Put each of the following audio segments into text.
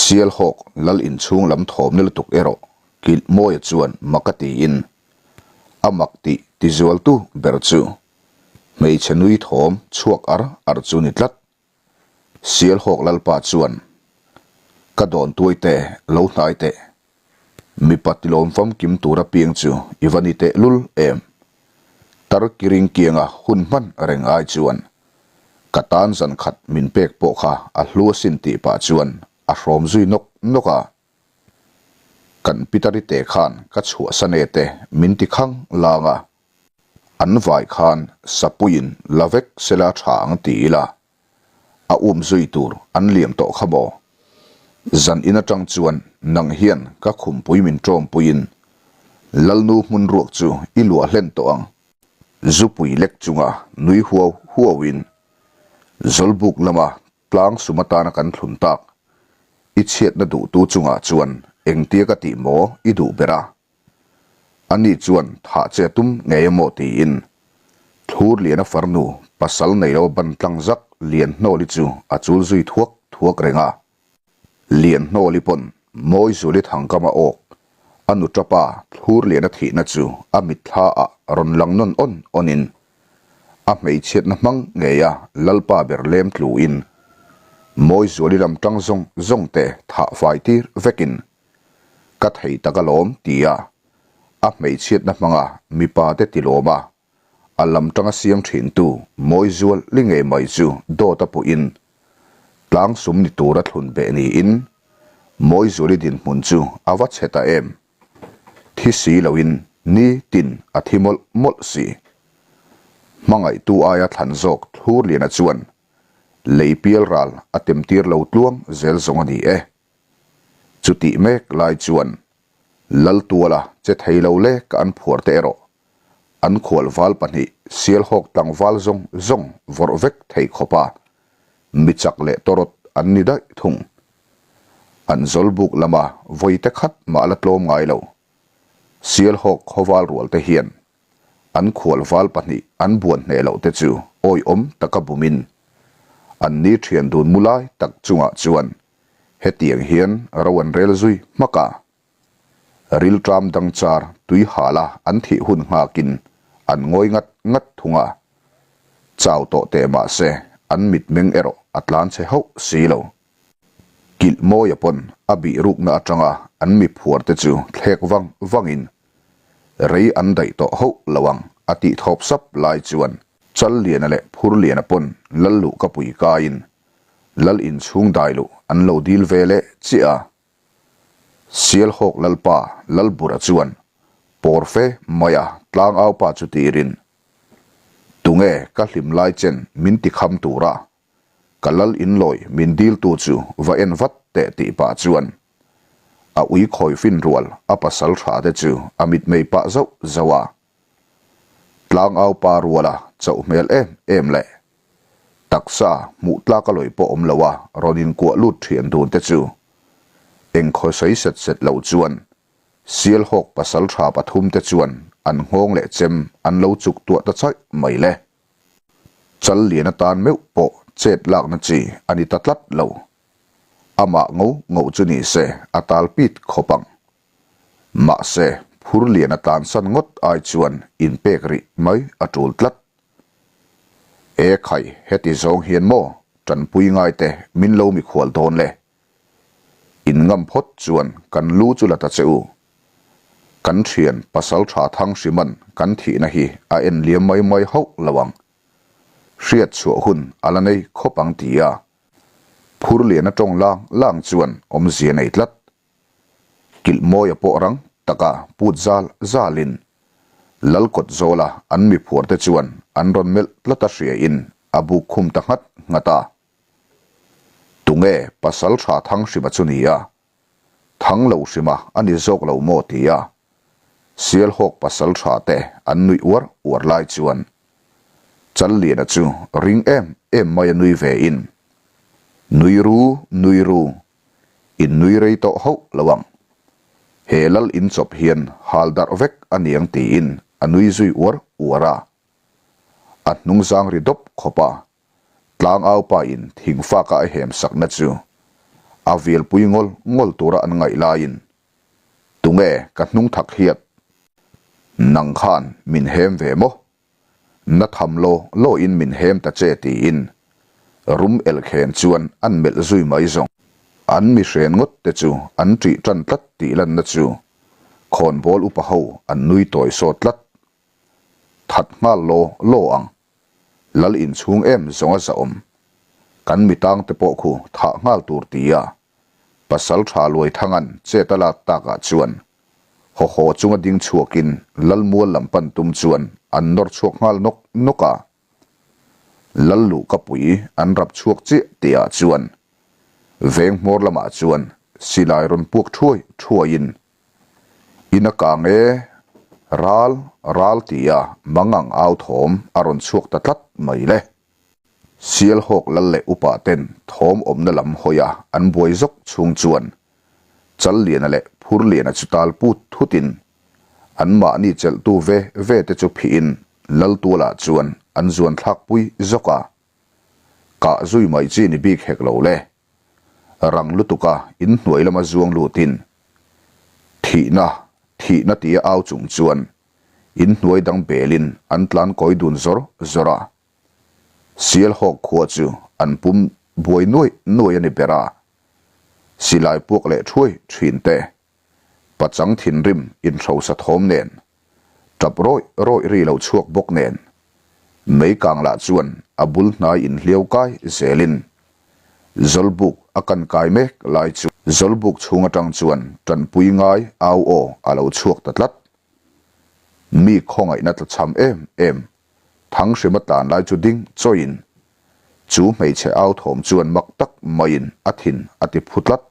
Sialhawk lal inchhung lam thawm ni lutuk erawh Kilhmawia chuan mak a tiin a mak tih tizualtu ber chu hmeichhe nui thawm chhuak ar ar chu ni tlat. Sialhawk lalpa chuan, Ka dawn tuai te lo hnai teh. Mipa tilawm famkim tura piang chu i va ni teh lul em? Tar kiring kianga hun hman reng ai chuan ka tan zan khat min pek pawh kha a hlu asin tih pah chuan a hrawm zui nawk nawk a. Kan Pitari te khan ka chhuahsan e te min ti khang lang a. An vai khan sapuiin la vek sela tha ang ti ila, a um zui tur an liam tawh kha maw? Zan in atang chuan nang hian ka khumpui min tawmpuiin Lalnu hmun ruak chu i luah hlen tawh ang. Zupui lek chunga nui huau huauin Zawlbuk lama tlang sum atana kan thlun tak i chhiatna duhtu chungah chuan engtia ka tih maw i duh ber a? Ani chuan thah che a tum ngei emaw tiin Thlur Liana farnu pasal nei lo ban tlang zak Lianhnawli chu a chul zui thuak thuak reng a. Lianhnawli pawn Mawizuli thangkama awk a nu tapa Thlur Liana thihna chu a mitthla ah rawn lang nawn awn awn in a hmeichhiatna hmang ngei a Lalpa ber lem tlu in Mawizuali lam tang zawng zawng te thah fai tir vek in Ka thei tak alawm ti a, a hmeichhiatna hmanga mipa te tilawm a, a lam tanga siam thintu Mawizual li ngei mai chu dawt a puhin tlang sum ni tura thlun beh niin Mawizuali dinhmun chu a va chhe ta em. Thi si loin ni tin a thi mawlh mawlh si. Hmangaihtu aia thlan zawk Thlurliana chuan lei pial ral a temtir lo tluang zel zawng a ni e. Chutih mek lai chuan Laltuala che thei lo lek an phuar te erawh an khual val pahnih Sialhawk tlangval zawng zawng vawrh vek thei khawp a, mi chak leh tawrawt an ni daih thung. An zawlbuk lama vawi te khat mah la tlawm ngai lo. Sialhawk khawval rual te hian An khual val pahnih an buan hneh loh te chu awihawm taka bumin an ni thian dun mu lai tak chungah chuan hetiang hian ro an rel zui hmak a. Rilṭam dang char tui hala an thih hun nghakin an ngawi ngat ngat thung a. Chau tawh teh mah se an mitmeng erawh a tlan chhe hauh si lo. Kilh mawia pawn a bih rukna atanga an mi phuar te chu thlek vang vangin rei an daih tawh hauh lo ang a tih thawp sap lai chuan Challiana leh Phurliana pawn Lal luh ka pui kaiin Lal inchhung dai luh an lo dil ve leh chiah a. Sialhawk Lalpa Lalbura chuan pawr fe maia tlangaupa chu tirin Tunge ka hlim lai chen min ti kham tura Ka lal in lawi min dil tu chu va en vat teh tih pah chuan a ui khawi fin rual a pasal tha te chu a mitmei pah zauh zauh a. Tlangau pa ruala chauh hmel em em leh taksa hmuh tlak a lawi pawh awm lo a rawn in kuah lut thian dun te chu eng khawi sawi set set lo chuan Sialhawk pasal tha pathum te chuan an nghawng leh chem an lo chuk tuah ta chaih mai le. Chal lian atan meuh pawh chet lakna chi a ni ta tlat lo. Amah ngo ngo chu ni se a tal pit khawp ang. Mahse, phur lian a tlansan ngawt ai chuan inpek rih mai a tul tlat. E khai, heti zawng hian maw tanpui ngaite min lo mikhual dawn le? In ngam phawt chuan kan lu chu la ta che u. Kan thian pasal tha thang hriman kan thihna hi a en liam mai mai hauh lo ang. Hriat chhuah hun a la nei khawp ang ti a, phur lian a tawng lang lang chuan awmzia nei tlat. Kilh mawia pawh rang taka put zal zalin Lalkawt zawla an mi phuarte chuan an rawn melh tlat a hriain a buk khum ta nghat nghat a. Tunge pasal tha thang hrima chu ni a? Thang lo hrima a ni zawk lo maw ti a? Sialhawk pasal tha te an nuih uar uar lai chuan Challiana chu ring em em mai a nui ve in, Nui ru, nui ru, in nui rei tawh hauh lo ang. He lal in chawp hian hal darh vek a niang tiin a nui zui uar uar a. A hnungzang ri dawp khawp a, Tlangau pa in thingfaka a hem sakna chu. A vialpui ngawl ngawl tura an ngaih laiin, Tunge ka hnung thak hiat? Nang khan min hem ve maw? Na tham law law in min hem ta che tiin rum elkhen chuan an melh zui mai zawng. An mi hren ngawt te chu an ṭih ṭan tlat tih lanna chu khawnbawl upa ho an nui tawi sawt tlat. That nghal law law ang. Lal inchhung em zawng a zahawm. Kan mi tang te pawh khu thah nghal tur tia pasal tha Luaithanga'n chet a lak takah chuan haw haw chunga ding chhuakin Lalmual lam pan tum chuan an nawr chhuak nghal nawk nawk a. Lal luhka pui an rap chhuak chiah tihah chuan veng hmawr lamah chuan silai rawn puak thuai thuaiin In a kang e, ral ral tia mangang au thawm a rawn chhuak ta tlat mai le. Sialhawk lal leh upa ten thawm awmna lam hawi a an buai zawk chhung chuan Challiana leh Phurliana chu tal put thutin an mahni chelhtu ve ve te chu phihin Laltualah chuan an zuan thlak pui zawk a. Kah zui mai chi ni bik hek lo le. Rang lutuka inhnuai lama zuang lutin thihna thihna tia au chung chuan inhnuai dang belin an tlan kawi dun zawr zawr a. Sialhawk khua chu an pum buai nuai nuai a ni ber a, silai puak leh thuai thin te, pachang thinrim inhrosa thawm nen, tap rawih rawih ri lo chhuak bawk nen, mei kang lah chuan a bul hnai inhliau kai zelin Zawlbuk a kan kai mek lai chu Zawlbuk chhung atang chuan tanpui ngai au aw a lo chhuak ta tlat. Mi khawngaihna tlachham em em Thanghrima tlan lai chu ding chawiin chu hmeichhe au thawm chuan mak tak maiin a thin a ti phu tlat.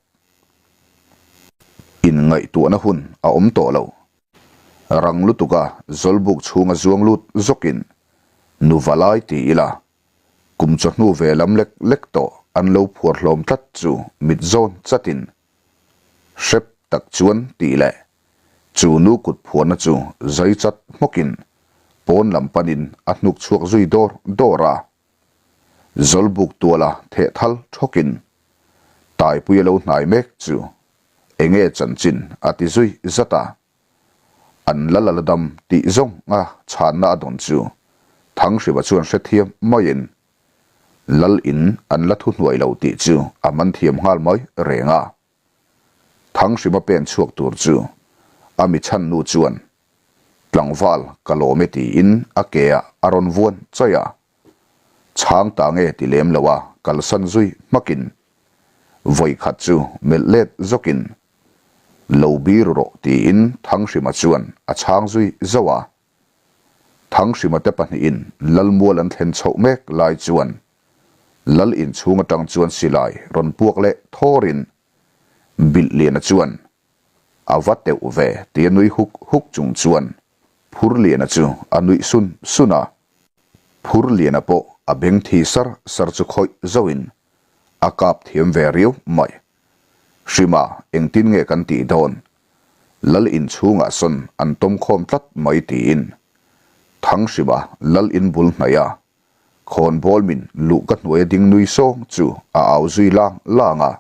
Inngaihtuahna hun a awm tawh lo. Rang lutuka Zawlbuk chhunga zuang lut zawkin nu va lai ti ila kum chawhnu ve lam lek lek tawh an lo phuar hlawm tlat chu mit zawn chatin hrep tak chuan tih leh Chu nu kut phuarna chu zai chat hmawkin pawn lam panin a hnuk chhuak zui dawr dawr a. Zawlbuk tuala theh thal thawkin Taipui a lo hnai mek chu enge chanchin a ti zui zat a. An la la la dam tih zawng a chhanna a dawn chu Thanghrima chuan hrethiam maiin Lal in an la thuhnuai lo tih chu a man thiam nghal mai reng a. Thanghrima pen chhuak tur chu a mi chhan nu chuan tlangval ka lawm e tiin a ke ah a rawn vuan chaih a, chhang ta nge ti lem lo a kalsan zui hmakin vawi khat chu melh let zawkin lo bir rawh tiin Thanghrima chuan a chhang zui zauh a. Thanghrima te pahnihin Lalmual an thlen chhoh mek lai chuan Lal inchhung atang chuan silai rawn puak leh thawrin Bilhliana chuan a va teuh ve tia nui huk huk chung chuan Phurliana chu a nuih sun sun a. Phurliana pawh a beng thi sar sar chu khawih zauhin a kap thiam ve riau mai. Hrima engtin nge kan tih dawn? Lal inchhungah sawn an tawm khawm tlat mai tiin Thanghrima lal in bul hnaih a Khawnbawl min luh ka hnuai a ding nui sawng chu a au zui lang lang a.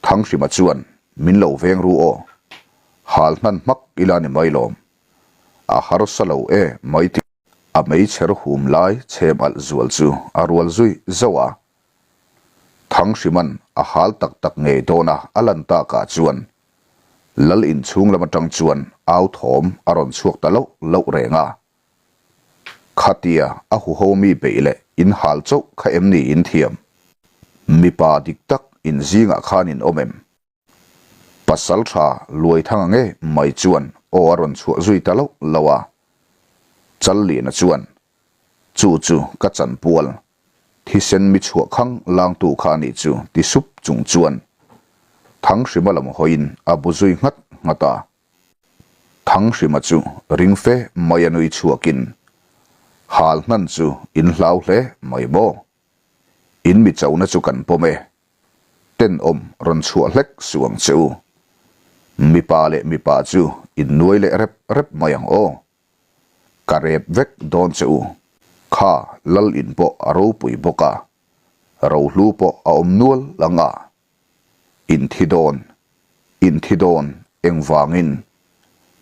Thanghrima chuan min lo veng ru aw. Hal hnan hmak ila ni mai lawm. A harsa lo e mai ti. A meichher hum lai chhem alh zual chu a rual zui zauh a. Thanghriman a hal tak tak ngei dawn a a lan takah chuan Lal inchhung lam atang chuan au thawm a rawn chhuak ta loh loh reng a. Khatia a huho mi beih leh in hal chauh kha em ni in thiam? Mipa dik tak in zingah khan in awm em? Pasal tha Luaithanga nge mai chuan aw a rawn chhuah zui ta loh loh a. Challiana chuan, Chu chu ka chanpual, thisen mi chhuah khang langtu kha a nih chu ti sup chung chuan Thanghrima lam hawiin a bu zui nghat nghat a. Thanghrima chu ring fe mai a nui chhuakin, Hal hnan chu in hlau hle mai maw? In mi chona chu kan pawm e. Tenawm rawn chhuah hlek suh ang che u. Mipa leh mipa chu in nuai leh rep rep mai ang aw. Ka rep vek dawn che u. Kha lal in pawh a ropui bawk a, rohlu pawh a awm nual ang a. In thi dawn, in thi dawn, engvangin?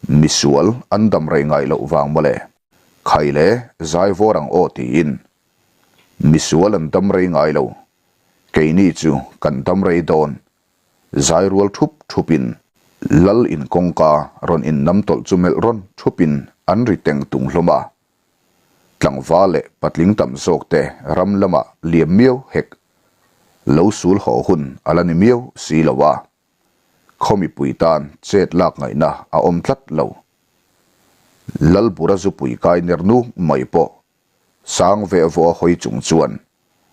Misual an dam rei ngai loh vang mawle. Khai le, zai vawr ang aw tiin. Misual an dam rei ngai lo. Keini chu kan dam rei dawn. Zai rual thup thupin Lal in kawngka rawn in nam tawlh chu melh rawn thupin an ri teng tung hlawm a. Tlangval leh patling tam zawk te ram lamah liam miau hek lo sul haw hun a la ni miau si lo a. Khaw mipui tan chet lak ngaihna a awm tlat lo. Lalbura zupui kai ner nu mai pawh Sang veh vawh a hawi chung chuan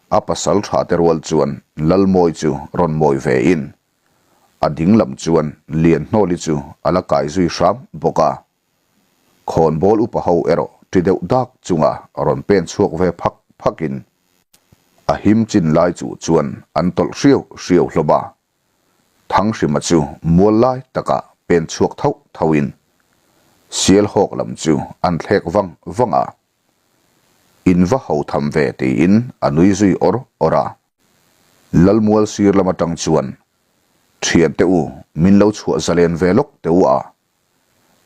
a pasal tha te rual chuan Lalmawi chu rawn mawi ve in a ding lam chuan Lianhnawli chu a la kai zui hram bawk a. Khawnbawl upa ho erawh ṭi deuh dak chunga rawn pen chhuak ve phak phak in a him chin lai chu chuan an tawlh hriau hriau hlawm a. Thanghrima chu mual lai takah pen chhuak thauh thauhin Sialhawk lam chu an thlek vang vang a. In va ho tham ve tiin a nui zui awr awr a. Lalmual sir lam atang chuan, Thiante u, min lo chhuah zalen ve lawk teh u a.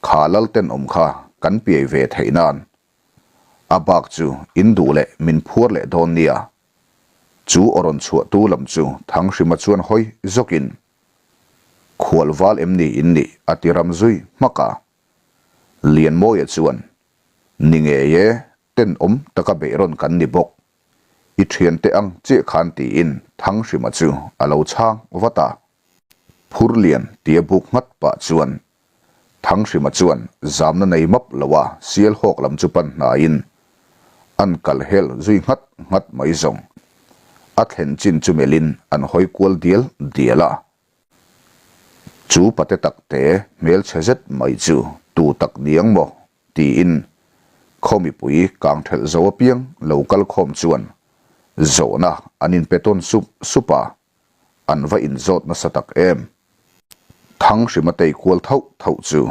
Kha lal tenawm kha kan piai ve theih nan. A bak chu in duh leh min phuar leh dawn nia. Chu aw rawn chhuahtu lam chu Thanghrima chuan hawi zawkin, Khual val em ni in nih? a ti ram zui hmak a. Lianmawia chuan, Ni ngei e, tenawm taka beih rawn kan ni bawk. I thiante ang chiah khan tiin Thanghrima chu a lo chhang vat a. Phurlian tia buk nghat pah chuan Thanghrima chuan zamna nei map lo a Sialhawk lam chu pan hnaiin an kal hel zui nghat nghat mai zawng. A thlen chin chu melhin an hawi kual dial dial a. Chu pate takte hmelchhe zet mai chu tu tak niang maw tiin khaw mipui kang thelh zo apiang lo kal khawm chuan zawhna an inpe tawn sup sup a. an va inzawt nasa tak em? Thanghrima tei kual thauh thauh chu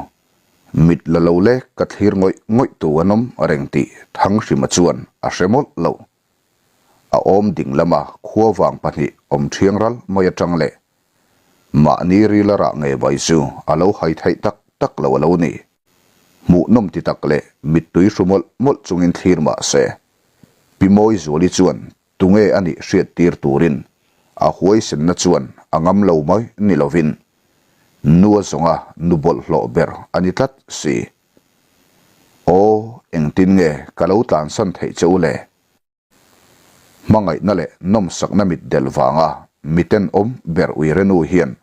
mit la lo lek ka thlir ngawih ngawih tu an awm reng tih Thanghrima chuan a hre mawlh lo. A awm ding lama khua vang pahnih awm thiang ral mai atang leh mahni rila rah ngei mai chu a lo hai theih tak tak lo a lo ni. Hmuhnawm ti tak leh mittui hru mawlh mawlh chungin thlir mah se Pi Mawizuali chuan Tunge a nih hriattir turin a huaisenna chuan a ngam lo mai ni lovin nu a zawnga nu bawlhhlawh ber a ni tlat si. Aw, engtin nge ka lo tlansan theih che u le? Hmangaihna leh nawmsakna mit del vanga miten awm ber uirenu hian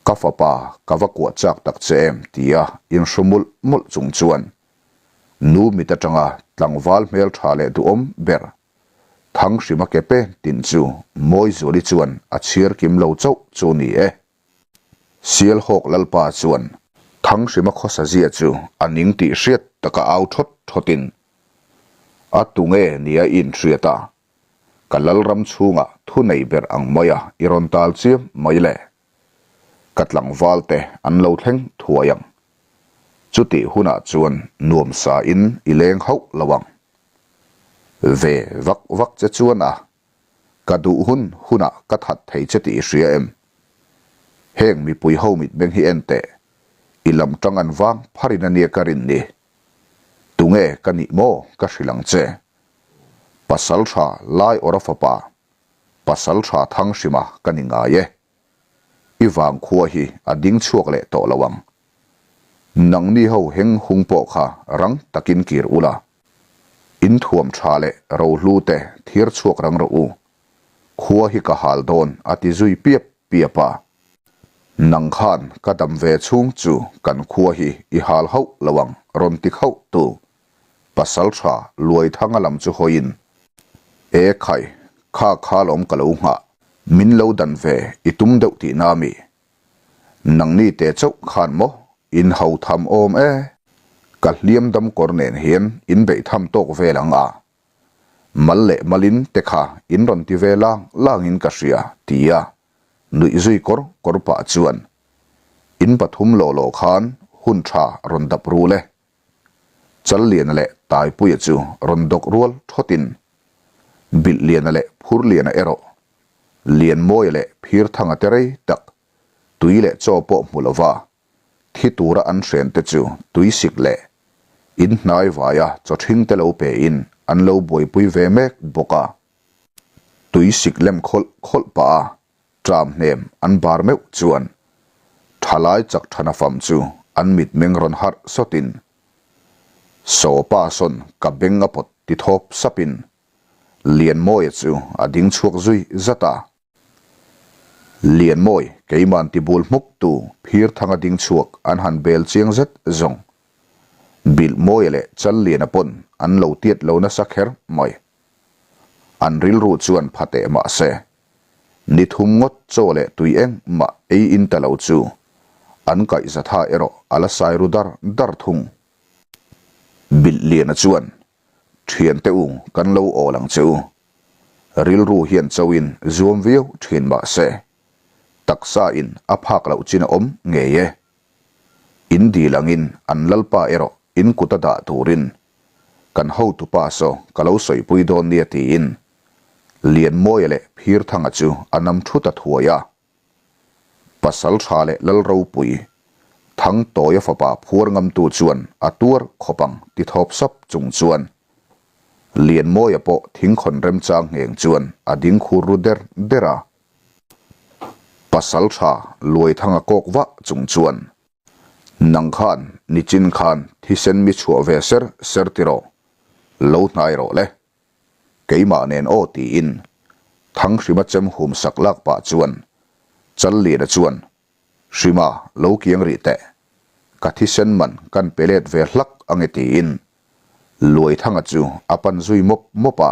ka fapa ka va kuah chak tak che em tia inhru mulh mulh chung chuan nu mit atanga tlangval hmeltha leh duhawm ber Thanghrima ke pen tin chu Mawizuali chuan a chhiar kim lo chauh chu ni e. Sialhawk Lalpa chuan Thanghrima khawsa zia chu a ning tih hriat taka au thawt thawtin a tunge nia i inhriat a, ka Lalram chhungah thu nei ber ang maia i rawn tal chiam mai le. Ka tlangval te an lo thleng thuai ang. Chutih hunah chuan nuamsa in i leng hauh lo ang. Ve vak vak che chuan a, ka duh hun hunah ka that thei che tih i hria em? Heng mipui ho mitmeng hi en teh, i lam tang an vang pharin ania ka rin ni. Tunge ka nih maw ka hrilh ang che. Pasal tha lai awra fapa, pasal tha Thanghrima ka ni ngai e. I vangkhua hi a ding chhuak leh tawh lo ang. Nangni ho heng hung pawh kha rang takin kir ula. In thuam tha leh rohlu te thir chhuak rang rawh u. Khua hi ka hal dawn a ti zui piap piap a. Nang khan ka dam ve chhung chu kan khua hi i hal hauh lo ang rawn ti khauh tu. Pasal tha Luaithanga lam chu hawiin, E khai, kha kha lawm ka lo nghah, min lo dan ve i tum deuh tihna mi? Nangni te chauh khan maw in ho tham awm e? Ka hliam dam kawr nen hian in beih tham tawk vel ang a, mal leh malin te kha in rawn ti ve lang langin ka hria, tia nuih zui kawr kawr pah chuan, In pathum law law khan hun tha rawn dap rul e. Challiana leh Taipuia chu rawn dawk rual thawtin Bilhliana leh Phurliana erawh. Lianmawia leh Phirthanga te rei tak tui leh chaw pawh hmu lova thi tura an hren te chu tuisik leh in hnai vaia chaw ṭhing te lo pe in an lo buaipui ve mek bawk a. Tuisik lem khawlh khawlh pah a ṭam hnem an bar meuh chuan ṭhalai chak ṭhana fam chu an mitmeng rawn harh sawtin Saw pa sawn ka beng a pawt ti thawp sapin Lianmawia chu a ding chhuak zui zat a. Lianmawi keiman tibul hmuk tu Phirthanga ding chhuak an han bel chiang zet zawng. Bilhmawia leh Challiana pawn an lo tiat lo nasa kher mai. An rilru chuan pha teh mah se. Ni thum ngawt chaw leh tui eng mah ei in ta lo chu an kaihzatha erawh a la sai ru dar dar thung. Bilhliana chuan Thiante u kan lo awl ang che u. Rilru hian chauhin zuam viau thin mah se, taksa in a phak loh chin a awm ngei e. In dil angin an lalpa erawh in kut a dah turin kan hotupa saw ka lo sawipui dawn nia tiin Lianmawia leh Phirthanga chu a nam thut a thuai a. Pasal tha leh lal ropui, Thangtawia fapa phuar ngamtu chuan a tuar khawp ang ti thawp sap chung chuan Lianmawia pawh thingkhawn remchang ngheng chuan a ding khur ru der der a. Pasal tha Luaithanga kawk vah chung chuan, Nang khan nichin khan thisen mi chhuah ve ser ser ti rawh, lo hnai rawh le. Keimah nen aw tiin Thanghrima chem hum sak lak pah chuan Challiana chuan Hrima lo kiang rih teh, ka thisen man kan pe let ve hlak ange tiin Luaithanga chu a pan zui mawp mawp a.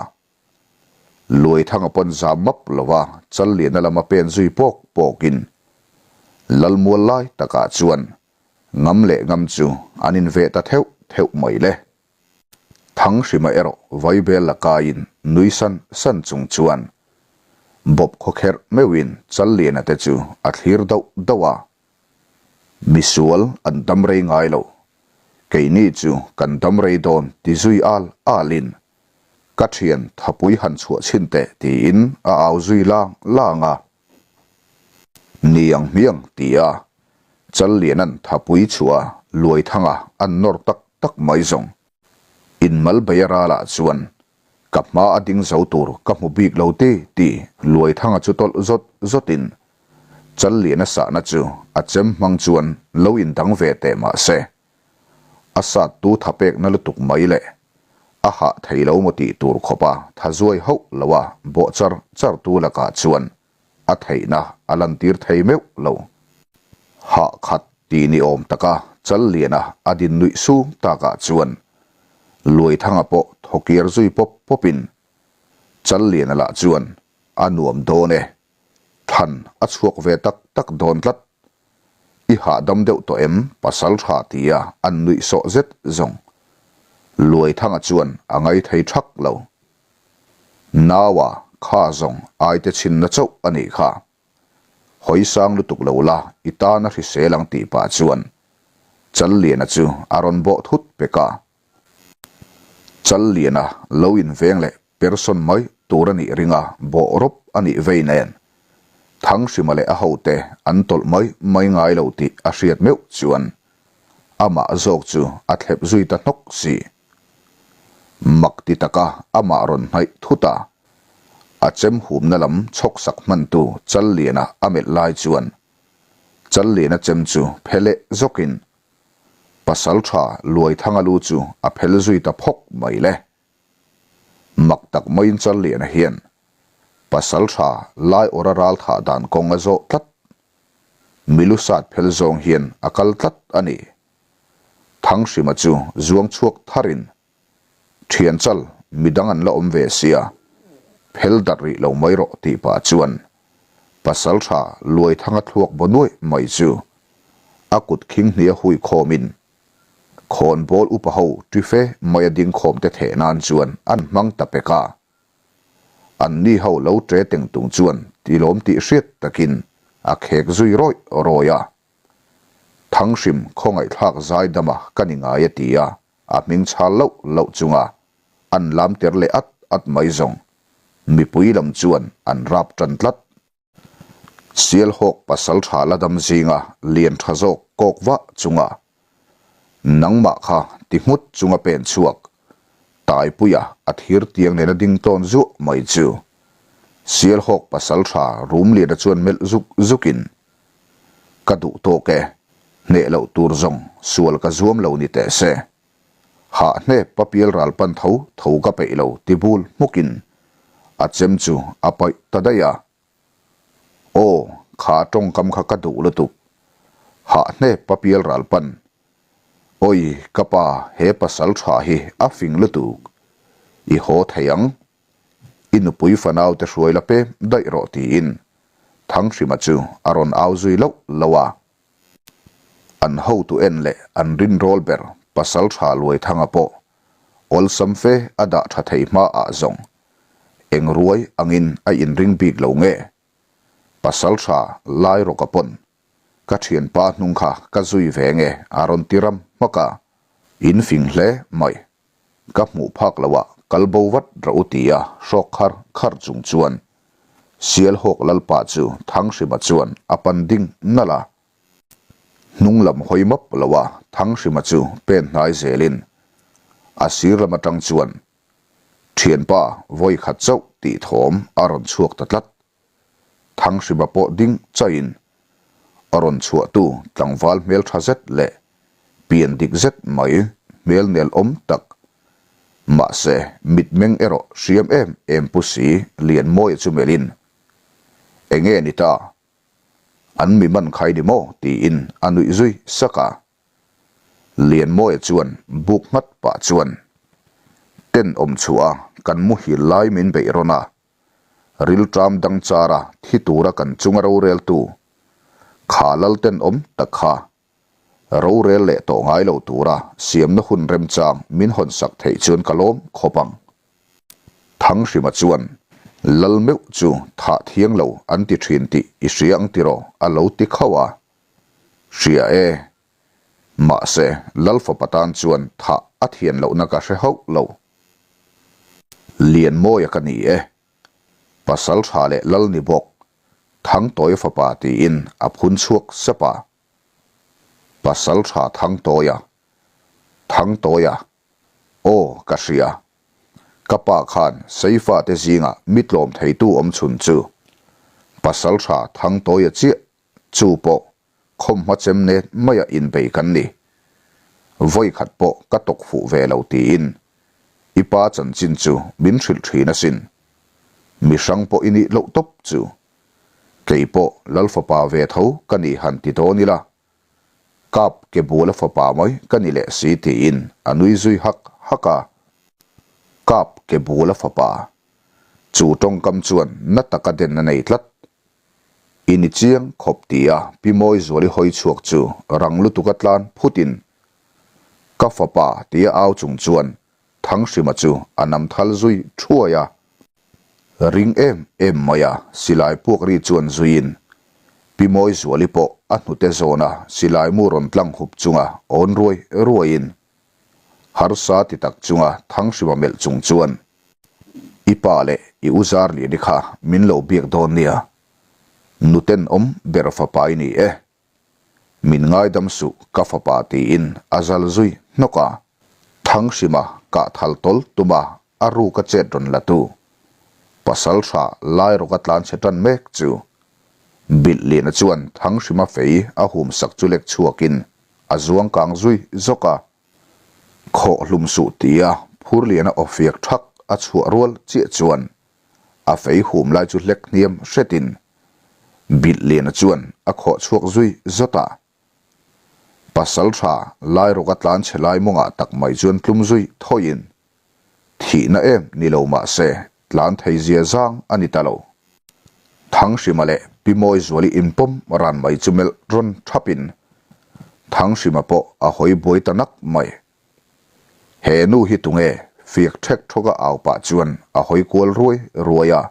Luaithanga pawn zam map lova Challiana lama pen zui pawk pawkin Lalmual lai takah chuan ngam leh ngam chu an inveh ta theuh theuh mai le. Thanghrima erawh Vaibel la kaiin nui san san chung chuan bawp khawkherh meuhin Challiana te chu a thlir dauh dauh a. Misual an dam rei ngai lo, keini chu kan dam rei dawn ti zui al alin ka thian thapui han chhuah chhin teh tiin a au zui lang lang a. Ni ang hmiang ti a, Challiana'n thapui chhuah Luaithanga an nawr tak tak mai zawng. Inmal bei a ralah chuan ka hma a ding zo tur ka hmu bik lo ti ti Luaithanga chu tawlh zawt zawtin Challiana sahna chu a chem hmang chuan lo indang ve teh mah se a sat tu tha pekna lutuk mai leh a hah thei lo maw tih tur khawpa tha zuai hauh lo a bawh char char tu lakah chuan a theihna a lantir thei meuh lo. Hah khat tih ni awm taka Challiana a din nuih sung takah chuan Luaithanga pawh thawkir zui pawp pawpin Challiana lah chuan a nuam dawn e, thlan a chhuak ve tak tak dawn tlat. I hahdam deuh tawh em pasal tha tia an nuih sawh zet zawng. Luaithanga chuan a ngaithei thak lo. Naua kha zawng aite chhinna chauh a nih kha. Hawi sang lutuk lo la i tan a hrisel ang tih pah chuan Challiana chu a rawn bawh thut pek a. Challiana lo inveng leh person mai tur a nih ring a bawh rawp a nih vei nen Thanghrima leh a hote an tawlh mai mai ngai lo tih a hriat meuh chuan amah zawk chu a thlep zui ta hnawk si. Mak ti taka amah rawn hnaih thut a, a chem humna lam chhawk sak hmantu Challiana a melh lai chuan Challiana chem chu phe leh zawkin pasal tha Luaithanga lu chu a phel zui ta phawk mai le. Mak tak maiin Challiana hian pasal tha lai awra ral thah dan kawng a zawh tlat. Milu sat phel zawng hian a kal tlat a ni. Thanghrima chu zuang chhuak tharin, Thian chal, midang an la awm ve sia, phel darh rih lo mai rawh tih pah chuan pasal tha Luaithanga thluak baw nuaih mai chu a kut khing hnia hui khawmin khawnbawl upa ho ṭife mai a ding khawm te theh nan chuan an hmang ta pek a. An ni ho lo ṭe teng tung chuan tilawm tih hriat takin a khek zui rawih rawih a. Thanghrim khawngaihthlak zaidama ka ni ngai a ti a, a hming chhal loh loh chunga an lam ter leh at at mai zawng mipui lam chuan an rap tan tlat. Sialhawk pasalṭha la dam zinga lian ṭha zawk kawk vah chunga nangmah kha ti nghut chunga pen chhuak Taipuia a thir tiang nena ding tlawn zuah mai chu Sialhawk pasalṭha Rumliana chuan melh zuk zukin Ka duh tawk e, hneh loh tur zawng sual ka zuam lo ni teh se. Hah hnep pa pial ral pan tho tho ka peih lo ti bul hmukin a chem chu a paih ta daih a. Aw, kha tawngkam kha ka duh lutuk. Hah hnep pa pial ral pan. Awi, ka pa he pasal tha hi a fing lutuk. I haw thei ang. I nupui fanau te hruai la pem daih rawh tiin Thanghrima chu a rawn au zui loh loh a. An hotu en leh an rinrawl ber Pasaltha Luaithanga pawh awlsam fe a dah tha thei hma ah zawng eng ruai angin a inring bik lo nge? Pasaltha Lairawka pawn ka thianpa hnung kha ka zui ve nge a rawn ti ram hmak a, in fing hle mai. Ka hmuh phak lo ah kal bo vat rawh u ti a hrawk khar khar chung chuan Sialhawk Lalpa chu Thanghrima chuan a pan ding nalh a. Hnung lam hawi map lo a Thanghrima chu pen hnai zelin a sir lam atang chuan Thianpa vawi khat chauh tih thawm a rawn chhuak ta tlat. Thanghrima pawh ding chaiin a rawn chhuahtu tlangval hmel tha zet leh pian dik zet mai hmel nel awm tak mahse mitmeng erawh hriam em em pu si Lianmawia chu melhin Enge ni ta? An mi man khai ni maw? tiin a nuih zui sak a. Lianmawia chuan buk nghat pah chuan Tenawm chhuah a kan muhil lai min beih rawn a, Rilṭam dang chara thi tura kan chunga roreltu kha lal tenawm tak kha rorel leh tawh ngai lo tura siamna hun remchang min hawn sak theih chuan ka lawm khawp ang. Thanghrima chuan lal meuh chu thah thiang lo an ti ṭhin tih i hria ang tiraw a lo ti khauh a. Hria e. Mahse, lal fapa tan chuan thah a thian lohna ka hre hauh lo. Lianmawia ka ni e. Pasal tha leh lal ni bawk, Thangtawia fapa tiin a phun chhuak sep a. Pasal tha Thangtawia, Thangtawia, aw ka hria. Ka pa khan Seifa te zingah mi tlawm theitu awm chhun chu Pasal tha Thangtawia chiah chu pawh Khawmhma chem net maia inbei kan ni. Vawi khat pawh ka tawk fuh ve lo tiin i pa chanchin chu min hrilh thin asin. Mi hrang pawh i nih loh tawp chu. Kei pawh Lal fapa ve tho ka ni han ti dawn ila. Kap ke bula fapa mai ka ni leh si tiin a nui zui hak hak a. Kap ke bula fapa. Chu tawngkam chuan na taka den a nei tlat. I ni chiang khawp ti a Pi Mawizuali hawi chhuak chu rang lutuk a tlan phutin ka fapa tia au chung chuan Thanghrima chu a nam thal zui thuai a. Ring em em mai a silai puak ri chuan zuiin Pi Mawizuali pawh a hnute zawna silai mu rawn tlang hup chunga awn ruai ruaiin Harsa ti tak chunga Thanghrima melh chung chuan I pa leh i u Zarliani kha min lo biak dawn nia. Nuten awm ber fapa i ni e. Min ngaidam suh ka fapa tiin a zal zui hnawk a. Thanghrima kah thal tawl tuma a ruk a chet rawn la tu pasal tha Lairawka tlan chhe tan mek chu Bilhliana chuan Thanghrima fei a hum sak chu lek chhuakin a zuang kang zui zawk a. Khawh hlum suh tia Phurliana aw fiak thak a chhuah rual chiah chuan a fei hum lai chu hlek hniam hretin Bilhliana chuan a khawh chhuak zui zawt a. Pasal tha Lairawka tlan chhe lai mawngah tak mai chuan tlum zui thawiin Thihna em ni lo mah se tlan thei zia zang a ni ta lo. Thanghrima leh Pi Mawizuali inpawm ran mai chu melh rawn thapin Thanghrima pawh a hawi buai ta nak mai. He nu hi tunge fiak thek thawka au pah chuan a hawi kual ruai ruai a.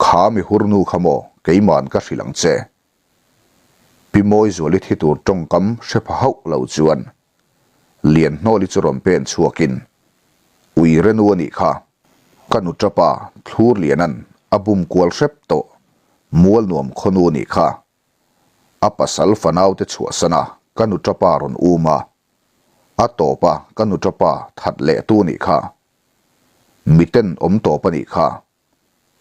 Kha mi hur nu kha maw keiman ka hrilh ang che. Pi Mawizuali thi tur tawngkam hre pha hauh lo chuan Lianhnawli chu rawn pen chhuakin, Ui renu a nih kha, ka nu tapa Thlurliana'n a bum kual hrep tawh. Mualnuam khawnu nih kha. A pasal fanaute chhuahsan a ka nuṭapa rawn um a, a tawp a ka nuṭapa that leh tu nih kha. Miten awm tawp a nih kha.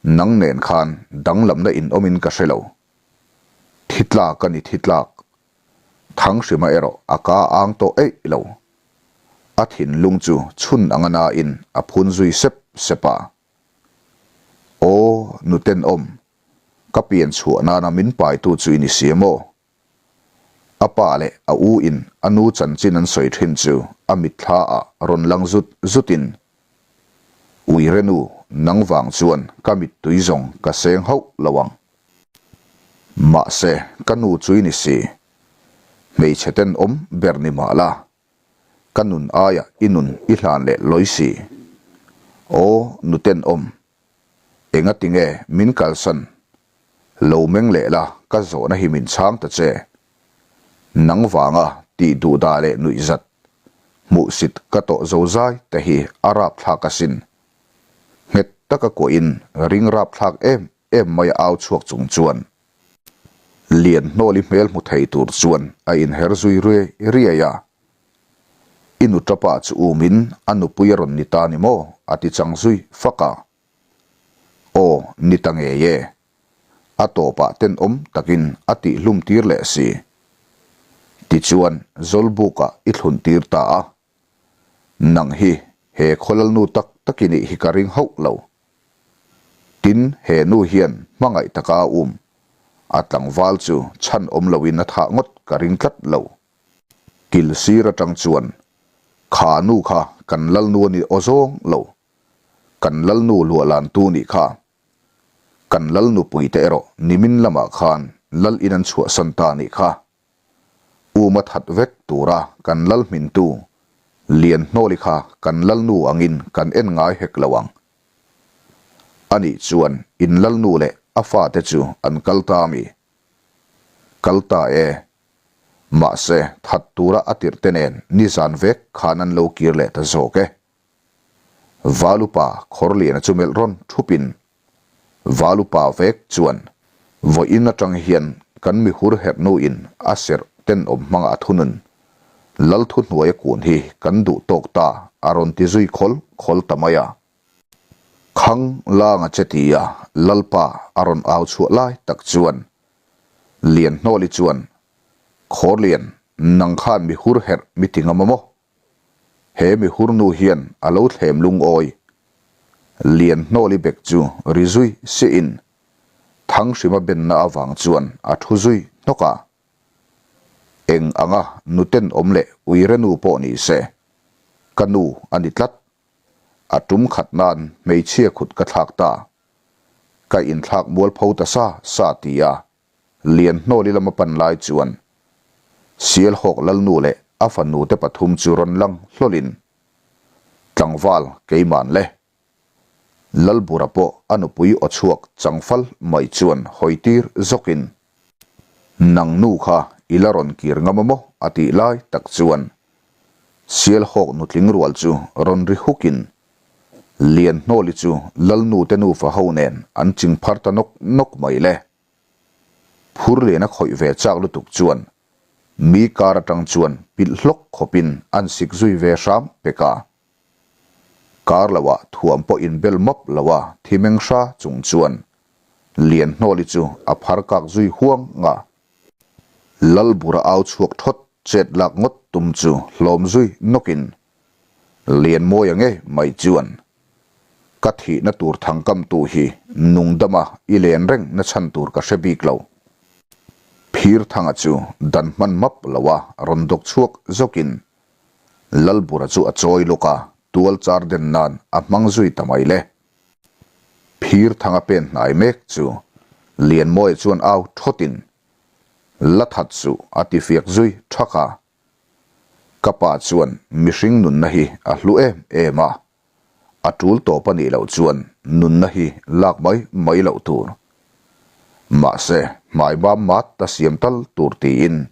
Nang nen khan danglamna in awmin ka hre lo. Thi tlak a ni thi tlak. Thanghrima erawh a ka ang tawh eih lo. A thinlung chu chhun anga nain a phun zui sep sep a. Aw, nutenawm, ka pian chhuah nana min paitu chu i ni si maw? A pa leh a u in a nu chanchin an sawi thin chu a mitthla ah rawn lang zut zut in, Uire nu, nang vang chuan ka mittui zawng ka seng hauh lo ang. Mahse, ka nu chu i ni si. Hmeichhe tenawm ber ni mah la, ka nun aia i nun i hlan leh lawi si. Aw, nu tenawm, engati nge min kalsan? Lo meng leh la, ka zawhna hi min chhang ta che. Nang vanga tih duhdah leh nuihzat, hmuhsit ka tawh zozai te hi a rapthlak asin. Nghet taka kuahin ring rapthlak em em mai a au chhuak chung chuan Lianhnawli hmel hmu thei tur chuan a inher zui riai riai a. I nu tapa chu umin a nupui a rawn ni ta ni maw? a ti chang zui fak a. Aw, ni ta ngei e. A tawpah tenawm takin a tihhlum tir leh si. Tichuan Zawlbukah i thlun tir ta a. Nang hi he khawlalnu tak tak i nih hi ka ring hauh lo. Tin, he nu hian hmangaih taka a um. A tlangval chu chhan awm loin a thah ngawt ka ring tlat lo. Kil sir atang chuan, Kha nu kha kan lalnu a ni aw zawng lo. Kan lalnu luahlantu nih kha. Kan lalnupuite erawh nimin lamah khan lal in an chhuahsan ta nih kha. Uma that vek tura kan lal hmintu Lianhnawli kha kan lalnu angin kan en ngai hek lo ang. Anih chuan in lalnu leh a fate chu an kal ta ami? Kal ta e. Mahse, that tura a tirhte nen nizan vek khan an lo kir leh ta zawk e. Valupa Khawrliana chu melh rawn thupin Valupa vek chuan vawiin atang hian kan mihur herhnuin a serh tenawm hmanga a thunun Lal thuhnuaia kun hi kan duh tawk ta a rawn ti zui khawl khawl ta mai a. Khang langa che tia Lalpa a rawn au chhuah lai tak chuan Lianhnawli chuan Khawrlian nang khan mihur herh mi ti ngam a maw? He mihurnu hian a lo thlem lungawi. Lianhnawli bek chu ri zui siahin Thanghrima benna avang chuan a thu zui hnawk a. Eng anga nuten awm leh uire nu pawh ni se, ka nu a ni tlat. A tum khat nan hmeichhia khut ka thlak ta. Ka inthlak mualpho ta sa sa ti a Lianhnawli lama pan lai chuan Sialhawk Lalnu leh a fanute pathum chu rawn lang hlawlin, Tlangval keiman le. Lalbura pawh a nupui aw chhuak changfal mai chuan hawi tir zawkin, Nang nu kha i la rawn kir ngam a maw? a tih lai tak chuan Sialhawk nutling rual chu rawn ri hukin, Lianhnawli chu Lalnu te nufa ho nen an ching phar ta nawk nawk mai le. Phur lian a khawih ve chak lutuk chuan mi kar atang chuan pilh hlawk khawpin an sik zui ve hram pek a. Kar loah thuam pawh inbel map loa thi meng hra chung chuan Lianhnawli chu a phar kak zui huang a. Lalbura au chhuak thawt chet lak ngawt tum chu hlawm zui nawkin Lianmawia ngei mai chuan ka thihna tur thangkamtu hi nungdama i len reng na chhan tur ka hre bik lo. Phirthanga chu dan hman map loa rawn dawk chhuak zawkin Lalbura chu a chawi lawk a, tual char den nan a hmang zui ta mai le. Phirthanga pen hnai mek chu Lianmawia chuan au thawtin la that suh a ti fiak zui thak a. Ka pa chuan mihring nunna hi a hlu em em a, a tul tawp a nih loh chuan nunna hi lak mai mai loh tur. Mahse, hmai mam mat ta siam tal tur tiin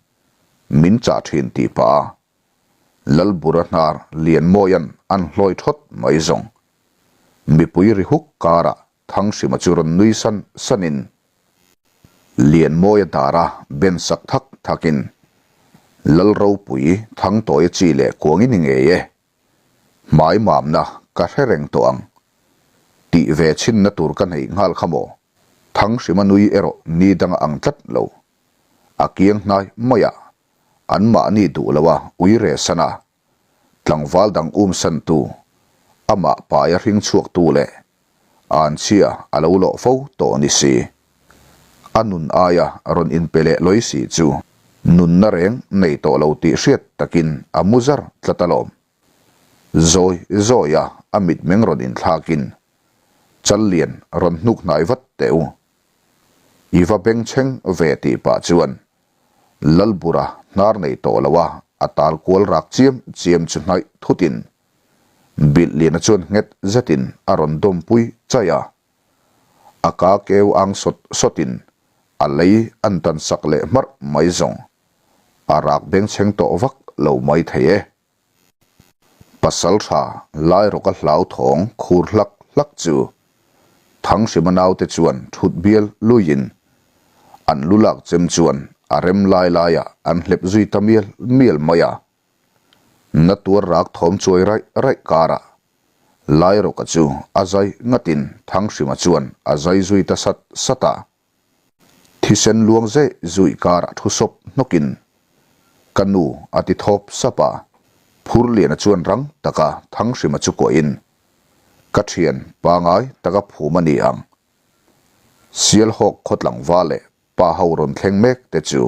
min chah thin tih pah a, Lalbura hnar Lianmawia'n an hlawi thawt mai zawng. Mipui ri huk karah Thanghrima chu rawn nui san sanin. Lianmawia dara ben sak thak thakin Lalropui Thangtawia chi leh kuang i ni ngei e. Hmai mamna ka hre reng tawh ang. Tih ve chhinna tur ka neih nghal kha maw? Thanghrima nui erawh ni danga ang tlat lo. A kiang hnai maiah anmahni duh loa ui re san a, tlangval dang um santu, amah paia hring chhuaktu leh anchhia a lo lawh fo tawh ni si. A nun aia rawn inpe leh lawi si chu nunna reng nei tawh lo tih hriat takin a mu zar tlat alawm. Zawi zawia a mitmeng rawn inthlakin Challian rawn hnuk hnai vat teh u. I va bengchheng ve tih pah chuan Lalbura hnar nei tawh lo a, a tal kual rak chiam chiam chu hnaih thutin Bilhliana chuan nghet zetin a rawn dawmpui chaih a. A ka keu ang sawt sawtin a lei an tan sak leh hmarh mai zawng. A rak bengchheng tawh vak lo mai thei e. Pasal tha Lairawka hlauthawng khur hlak hlak chu Thanghrima naute chuan thut bial luiin an lu lak chem chuan a rem lai laiah an hlep zui ta mial mial mai a. Na tuar rak thawm chuai raih raih karah Lairawka chu a zai ngatin Thanghrima chuan a zai zui ta sat sat a. Thisen luang zeh zuih karah thu sawp hnawkin ka nu a ti thawp sap a, Phurliana chuan rang taka Thanghrima chu kuahin ka thian pangai taka phum a ni ang. Sialhawk khawtlangva leh pa ho rawn thleng mek te chu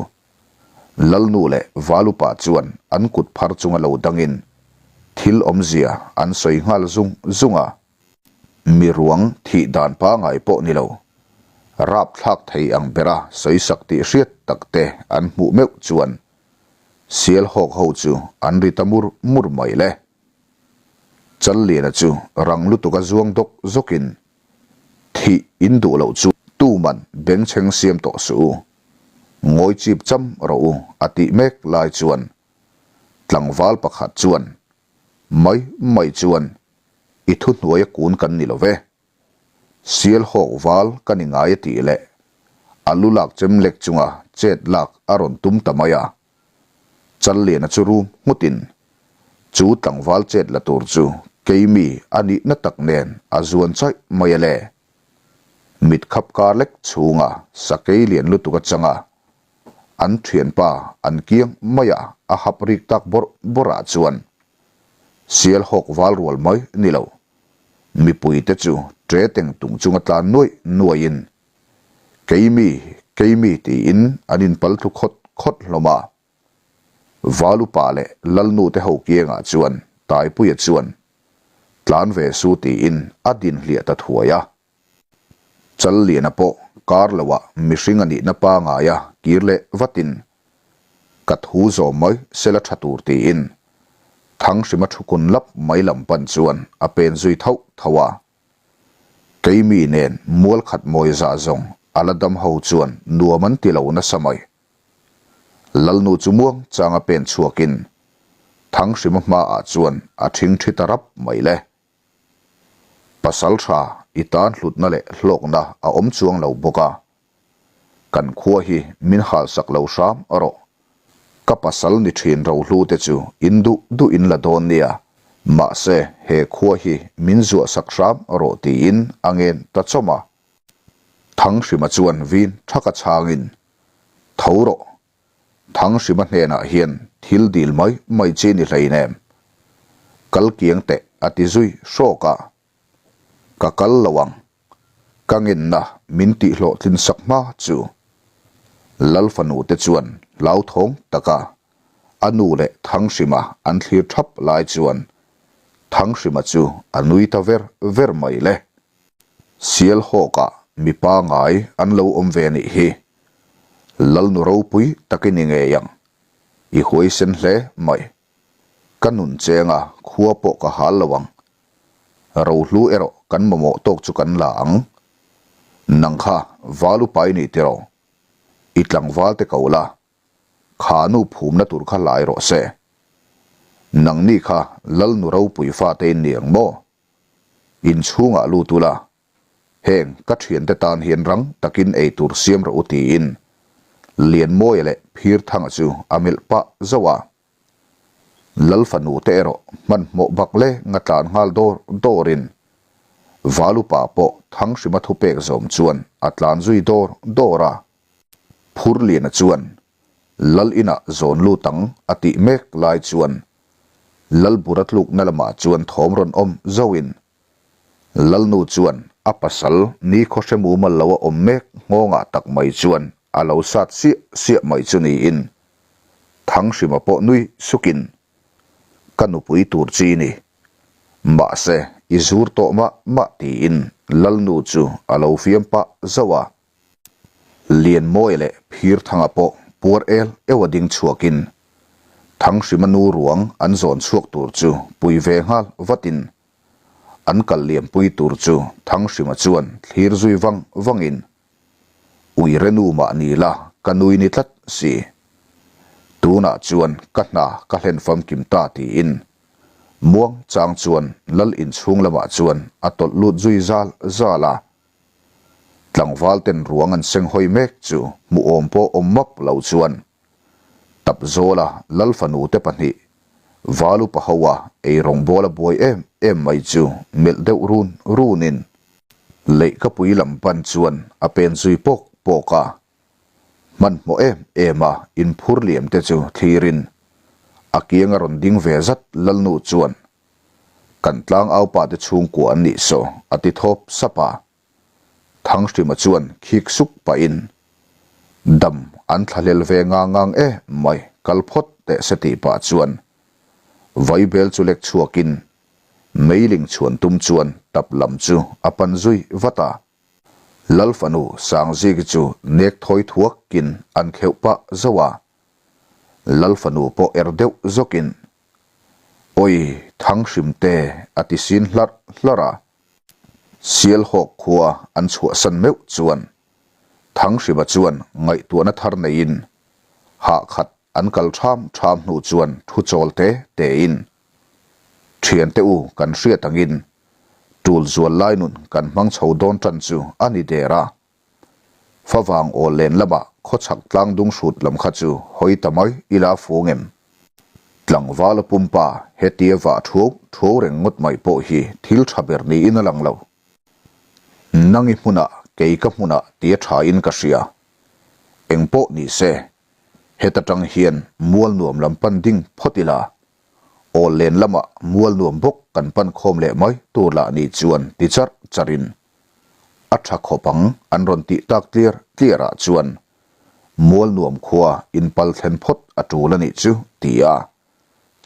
Lalnu leh Valupa chuan an kut phar chunga lo dangin thil awmzia an sawi nghal zung zung a. Mi ruang thih dan pangai pawh ni lo, rapthlak thei ang bera sawisak tih hriat tak te an hmuh meuh chuan Sialhawk ho chu an ri ta mur mur mai le. Challiana chu rang lutuk a zuang dawk zawkin thih in duh loh chu tuman bengchheng siam tawh suh u, ngawi chip cham rawh u a tih mek lai chuan tlangval pakhat chuan Mai mai chuan i thuhnuaia kun kan ni lo ve. Sialhawk val ka ni ngai a tih leh a lu lak chem lek chunga chet lak a rawn tum ta mai a. Challiana chu rum nghutin chu tlangval chet la tur chu keimi a nihna tak nen a zuan chaih mai a le. Mit khap kar lek chhunga sakei lian lutuk a chang a, An thianpa an kiang mai a, a hap rik tak bawrh bawrh ah chuan Sialhawk val rual mai ni lo. Mipuite chu tre teng tung chunga tlan nuaih nuaihin Keimi, Keimi tiin an inpal thlu khawt khawt hlawm a. Val upa leh Lalnu te ho kiangah chuan Taipuia chuan tlan ve su tiin a din hliah ta thuai a. Challiana pawh kar loah mihring a nihna pangaia kir leh vatin ka thu zawm mai sela tha tur tiin Thanghrima thu kun lap mai lam pan chuan a pen zui thauh thauh a. Keimi nen mual khat mawi zah zawng a la dam ho chuan nuam an ti lo nasa mai. Lalnu chu muang changa pen chhuakin Thanghrima hmaah chuan a thingthi ta rap mai le. Pasal tha i tan hlutna leh hlawkna a awm chuang lo bawk a, kan khua hi min halsak lo hram rawh. Ka pasal ni thin rohlu te chu in duh duh in la dawn nia, mahse he khua hi min zuahsak hram rawh tiin a ngen ta chawm a. Thanghrima chuan vin thaka chhangin, Tho rawh, Thanghrima hnenah hian thil dil mai mai chi ni hleinem. Kal kiang teh a ti zui hrawk a. Ka kal lo ang. Ka ngenna min tihhlawhtlin sak hma chu. Lal fanu te chuan hlauthawng taka a nu leh Thanghrima an thlir thap lai chuan Thanghrima chu a nui ta ver ver mai le. Sialhawkah mi pangai an lo awm ve nih hi. Lalnu ropui tak i ni ngei ang. I huaisen hle mai. Ka nun chenga khua pawh ka hal lo ang. Rohlu erawh kan mamawh tawk chu kan la ang. Nang kha val upa i nih tiraw? I tlangval te ko la, kha nu phumna tur kha lai rawh se. Nangni kha Lalnu ropui fate in ni ang maw? Inchhungah lut ula, Heng ka thiante tan hian rang takin ei tur siam rawh u tiin. Lianmawia leh Phirthanga chu a melh pah zauh a. Lal fanu te erawh hmanhmawh bak lenga tlan nghal dawr dawrin Valupa pawh Thanghrima thupek zawm chuan a tlan zui dawr dawr a. Phurliana chuan Lal inah zawn lut ang a tih mek lai chuan Lalbura tlukna lamah chuan thawm rawn awm zauhin Lalnu chuan a pasal nikhaw hre mumal lo a awm mek nghawngah tak mai chuan a lo sat siah siah mai chu niin Thanghrima pawh nui sukin Ka nupui tur chi ni. Mahse, i zur tawh mah mah tiin Lalnu chu a lo fiam pah zauh a. Lianmawia leh Phirthanga pawh puar el euh a ding chhuakin Thanghrima nu ruang an zawn chhuak tur chu pui ve nghal vatin an kal liampui tur chu Thanghrima chuan thlir zui vang vangin Uire nu mah ni la ka nui ni tlat si. Tunah chuan ka hna ka hlen famkim ta tiin muang chang chuan lal inchhung lamah chuan a tawlh lut zui zal zal a. Tlangval ten ruang an seng hawi mek chu hmuh awm pawh awm map lo chuan Tapzawla lal fanu te pahnih Valupa ho a ei rawngbâwl a buai em em mai chu melh deuh run runin leihkapui lam pan chuan a pen zui pawk pawk a. Hmanhmawh em em a inphur liam te chu thlirin a kiang a rawn ding ve zat Lalnu chuan Kan tlangaupa te chhungkua an nih saw, a ti thawp sap a. Thanghrima chuan khik suk pahin, Dam an thlahlel ve ngang ngang e mai, kal phawt teh se tih pah chuan Vaibel chu lek chhuakin meiling chhuan tum chuan tap lam chu a pan zui vat a. Lal fanu Sangziki chu nek thawi thuakin an kheuh pah zauh a. Lal fanu pawh er deuh zawkin Awi, Thanghrim te a ti sin hlarh hlarh a. Sialhawk khua an chhuahsan meuh chuan Thanghrima chuan ngaihtuahna thar neiin hah khat an kal ṭham ṭham hnu chuan thu chawl te tein, Ṭhiante u kan hriat angin ṭul zual lai nun kan hmang chho dawn ṭan chu a ni der a. Favang awl len lamah khawchhak tlang dung hrut lam kha chu hawi ta mai ila fu ngem. Tlangvala pumpa hetia vah thuau thuau reng ngawt mai pawh hi thil tha ber niin a lang lo. Nang i hmunah kei ka hmunah tia tha in ka hria. Eng pawh ni se, heta tang hian mual nuam lam pan ding phawt ila, awl len lamah mual nuam bawk kan pan khawm leh mai tur lah ni chuan ti charh charh in a tha khawp ang an rawn tih tak tliar tliar ah chuan mual nuam khua in pal thlen phawt a tul a nih chu ti a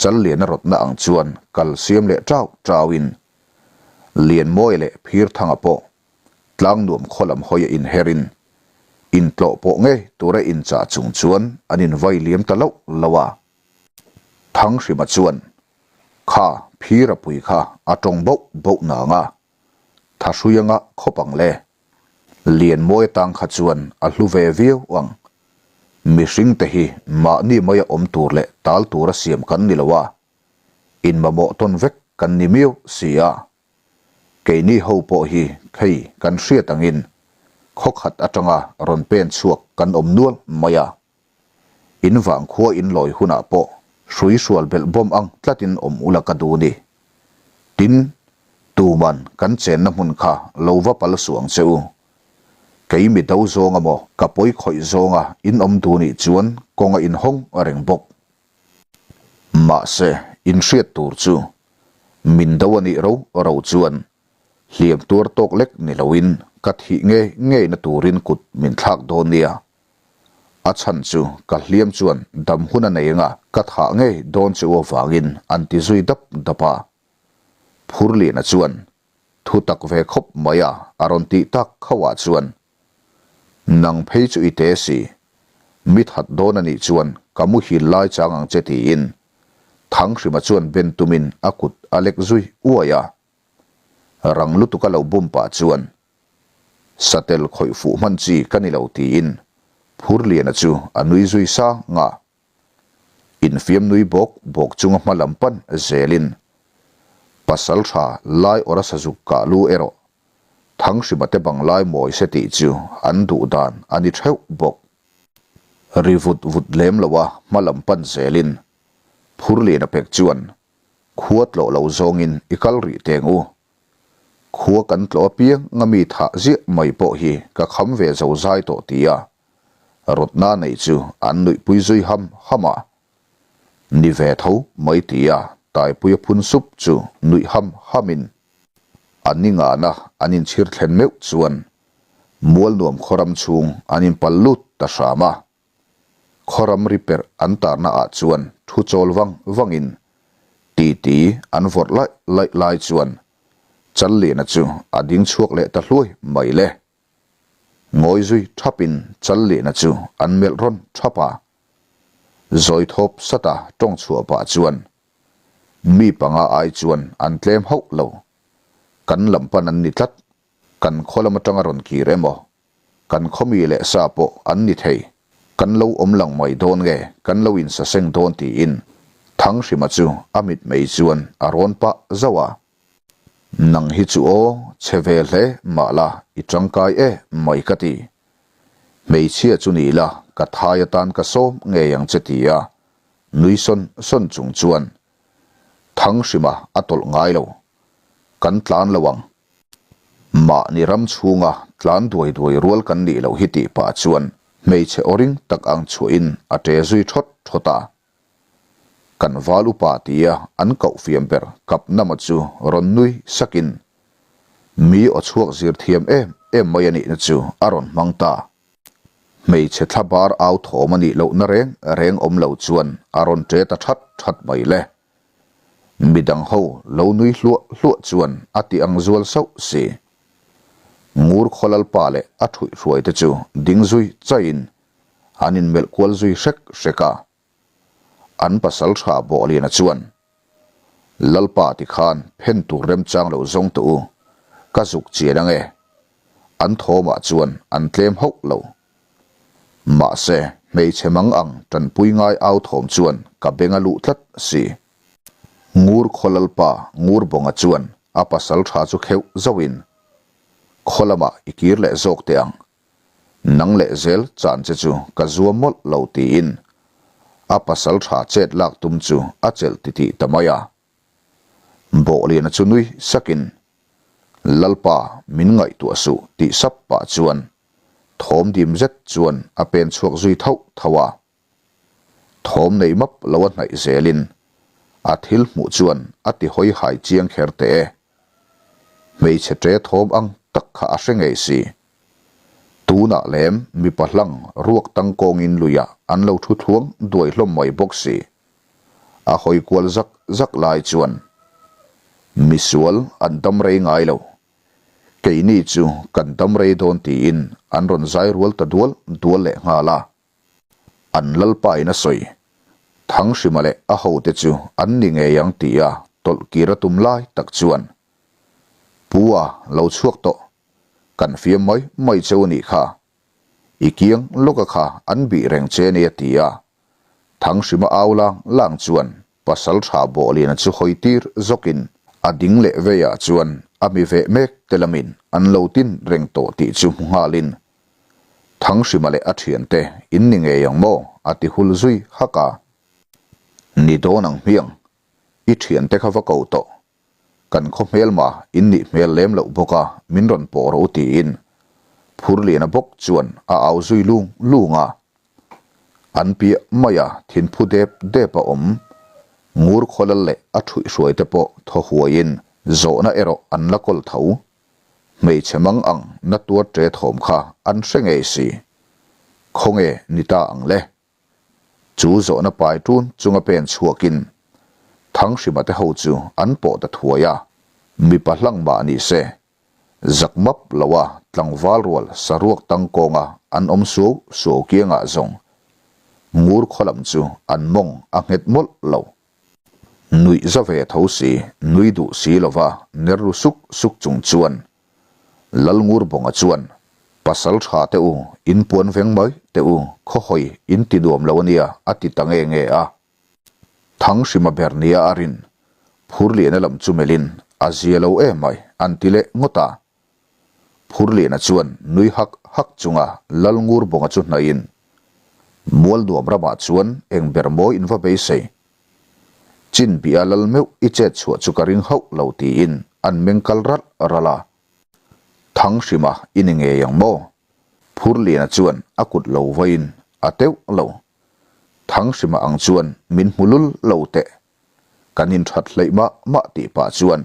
Challiana rawtna ang chuan kal siam leh tau tau in Lianmawia leh Phirthanga pawh tlang nuam khaw lam hawi a inher in intlawh pawh ngei tura inchah chung chuan an invai liam ta loh loh a. Thanghrima chuan kha Phira pui kha a tawng bauh bauh nang a, tha hrui anga khawp ang le. Lianmawi atang kha chuan a hlu ve viau ang. Mihring te hi mahni maia awm tur leh tal tura siam kan ni lo a, inmamawh tawn vek kan ni miau si a. Keini ho pawh hi khei kan hriat angin khawkhat atanga rawn pen chhuak kan awm nual mai a. In vangkhua in lawi hunah pawh hrui hrual belh bawm ang tlatin awm ula ka duh ni. Tin, tuman kan chenna hmun kha lo va pal suh ang che u. Kei mi do zawng amaw ka pawi khawih zawnga in awm duh nih chuan kawng a inhawng reng bawk. Mahse, in hriat tur chu min do a nih ro ro chuan hliam tuar tawk lek ni loin ka thih ngei ngeina turin kut min thlak dawn nia. A chhan chu ka hliam chuan dam hun a nei anga ka thah ngei dawn che u avangin an ti zui dap dap a. Phurliana chuan thu tak ve khawp mai a a rawn tih tak khauhah chuan Nang phei chu i te si, mi that dawn a nih chuan ka muhil lai chang ang che tiin Thanghrima chuan ben tumin a kut a lek zui uai a. Rang lutuk a lo bum pah chuan Satel khawih fuh hman chi ka ni lo tiin Phurliana chu a nui zui sang a. Infiam nui bawk bawk chunga hma lam pan zelin pasal tha lai awra sazuk kah lu erawh Thanghrima te bang lai mawi se tih chu an duh dan a ni theuh bawk. Ri vut vut lem lo a hma lam pan zelin Phurliana pek chuan khua tlawh lo zawngin i kal rih teng u. Khua kan tlawh apiang nga mi thah ziah mai pawh hi ka kham ve zo zai tawh ti a rawtna neih chu an nuihpui zui ham ham a. Ni ve tho mai ti a Taipuia phun sup chu nuih ham hamin a ni ngana an inchhir thlen meuh chuan Mualnuam khawram chhung an inpal lut ta hram a. Khawram ri perh an tarna ah chuan thu chawl vang vangin titi an vawrh laih laih lai chuan Challiana chu a ding chhuak leh ta hluai mai le. Ngawi zui thapin Challiana chu an melh rawn thap a. Zawi thawp sata tawng chhuah pah chuan mi panga ai chuan an tlem hauh lo. Kan lam pan an ni tlat. Kan khaw lam atanga rawn kir emaw? Kan khawmi leh sa pawh an ni thei. Kan lo awm lang mai dawn nge kan lo insaseng dawn tiin Thanghrima chu a mitmei chuan a rawn pah zauh a. Nang hi chu aw, chhe ve hle mah la i tangkai e mai ka ti. Hmeichhia chu ni la ka thai atan ka sawm ngei ang che ti a nui sawn sawn chung chuan Thanghrima a tawlh ngai lo. Kan tlan lo ang. Mahni ram chhunga tlan duai duai rual kan nih loh hi tih pah chuan hmeichhe aw ring tak ang chhuahin a ṭe zui ṭhawt ṭhawt a. Kan val upa tia an koh fiam ber kap nama chu rawn nui sakin mi aw chhuak zir thiam em em mai a nihna chu a rawn hmang ta. Hmeichhe thla bar au thawm a nih lohna reng reng awm lo chuan a rawn ṭe ta ṭhat ṭhat mai le. Midang ho lo nui hluah hluah chuan a ti ang zual sauh si. Ngur khawlalpa leh a thuihhruai te chu ding zui chaiin an inmelh kual zui hrek hrek a. An pasal tha Bawhliana chuan, Lalpa tikhan phen tur remchang lo zawng teh u, ka zuk chian ange. An thawmah chuan an tlem hauh lo. Mahse, hmeichhe mang ang tanpui ngai au thawm chuan ka beng a luh tlat si. Ngur khaw lalpa Ngur Bawnga chuan a pasal tha chu kheuh zauhin, Khaw lamah i kir leh zawk teh ang. Nang leh zel chan che chu ka zuam mawlh lo tiin a pasal tha chet lak tum chu a chelh titih ta mai a. Bawhliana chu nui sakin, Lalpa min ngaihtuah suh tih sap pah chuan Thawm dim zet chuan a pen chhuak zui thauh thauh a. Thawm nei map lo a hnaih zelin a thil hmuh chuan a ti hawi hai chiang kher teh e. Hmeichhe ṭe thawm ang tak kha a hre ngei si. Tunah lem mipa hlang ruak tangkawngin luiah an lo thu thluang duai hlawm mai bawk si. A hawi kual zak zak lai chuan misual an dam rei ngai lo. Keini chu kan dam rei dawn tiin an rawn zai rual ta dual dual leh nghal a. An lalpa in a sawi, Thanghrima leh a hote chu an ni ngei ang tia tawlh kir a tum lai tak chuan, Pu a lo chhuak tawh, kan fiam mai mai che u nih kha, i kiang lawka kha an bih reng che nia tia Thanghrima au lang lang chuan Pasal tha Bawhliana chu hawi tir zawkin a ding leh veiah chuan a mi veh mek te lamin an lo tin reng tawh tih chu hmu nghalin Thanghrima leh a thiante in ni ngei ang maw a ti hul zui hak a. Ni dawn ang hmiang, i thiante kha va ko tawh. Kan khaw hmelma in nih hmel lem loh bawk a min rawn pawh rawh u tiin Phurliana bawk chuan a au zui lung lung a. An piah mai a thinphu dep dep a awm. Ngur khawlal leh a thuihhruai te pawh thaw huaiin zawhna erawh an la kawl tho. Hmeichhe mang ang na tuar ṭe thawm kha an hre ngei si. Khawnge ni ta ang le? Chu zawhna pai ṭun chunga pen chhuakin Thanghrima te ho chu an pawh ta thuai a, mipa hlang mah ni se Zak map loa tlangval rual saruak tangkawnga an awm suau suau kiangah zawng ngur khaw lam chu an mawng a nghet mawlh lo. Nuih za ve tho si, nui duh si lova ner ru suk suk chung chuan Lalngur Bawnga chuan, Pasal tha teh u, in puan veng mai teh u, khaw hawi in ti nuam lo ania a ti ta nge nge a. Thanghrima ber nia a rin, Phurliana lam chu melhin a zia lo em mai an ti leh ngawt a. Phurliana chuan nui hak hak chunga Lalngur Bawnga chu hnaihin. Mualnuam ramah chuan eng ber maw in va beisei? Chin bih a lal meuh i chet chhuah chu ka ring hauh lo tiin an meng kal ralh ralh a. Thanghrima i ni ngei ang maw? Phurliana chuan a kut lo vawiin a teuh lo. Thanghrima ang chuan min hmu lul lo teh. Kan inthat hleih mah mah tih pah chuan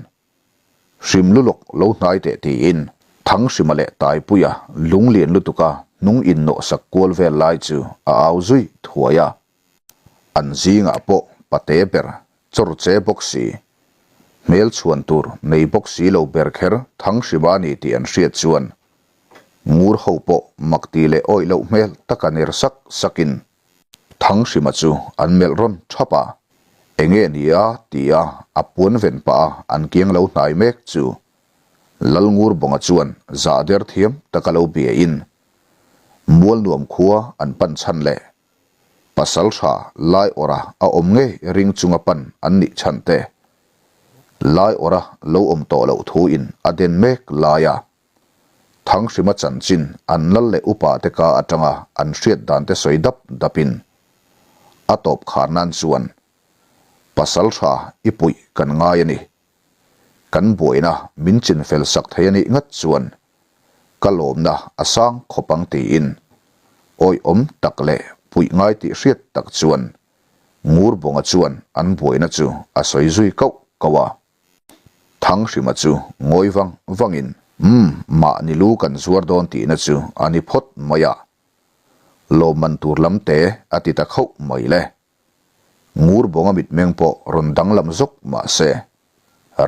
Hrim luluk lo hnai teh tiin Thanghrima leh Taipuia lunglian lutuka hnung innawhsak kual vel lai chu a au zui thuai a. An zingah pawh pate ber chawr che bawk si, hmel chhuan tur nei bawk si lo ber kher Thanghrima a ni tih an hriat chuan ngur ho pawh mak ti leh awih loh hmel taka ner sak sakin Thanghrima chu an melh rawn thap a, enge ni a ti a a puan ven pah a an kiang lo hnai mek chu Lalngur Bawnga chuan zah der thiam taka lo bia in Mualnuam khua an pan chhan leh Pasal tha lai awrha a awm ngei ring chunga pan an nih chhan te lai awrha lo awm tawh loh thu in a den mek lai a. Thanghrima chanchin an lal leh upa te ka atanga an hriat dan te sawi dap dapin a tawp khar nan chuan Pasal tha i puih kan ngai a ni. Kan buaina min chin fel sak thei a nih ngat chuan ka lawmna a sang khawp ang tiin awihawm tak leh puih ngai tih hriat tak chuan Ngurbawnga chuan an buaina chu a sawi zui kauh kauh a. Thanghrima chu ngawi vang vangin, Umm, mahni lu kan zuar dawn tihna chu a ni phawt mai a. Lawmman tur lam te a ti ta khauh mai le. Ngurbawnga mitmeng pawh rawn danglam zawk mah se,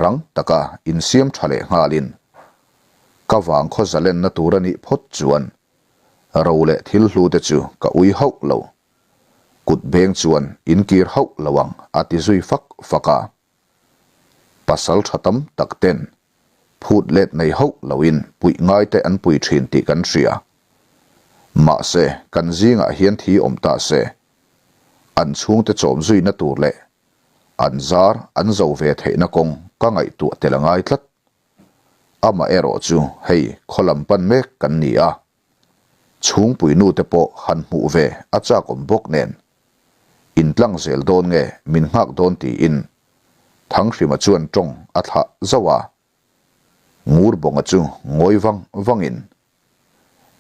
rang taka insiam tha leh nghalin, Ka vang khaw zalenna tur a nih phawt chuan ro leh thil hlu te chu ka ui hauh lo. Kut beng chuan inkir hauh lo ang a ti zui fak fak a. Pasal tha tam tak ten phut let nei hauh loin puih ngai te an pui thin tih kan hria. Mahse, kan zingah hian thi awm ta se, an chhungte chawm zuina tur leh an zar an zo ve theihna kawng ka ngaihtuah tel a ngai tlat. Amaherawh chu hei khaw lam pan mek kan ni a, Chhungpui nu te pawh han hmuh ve a chak awm bawk nen, intlang zel dawn nge min nghak dawn tiin Thanghrima chuan tawng a thlah zauh a. Ngurbawnga chu ngawi vang vangin,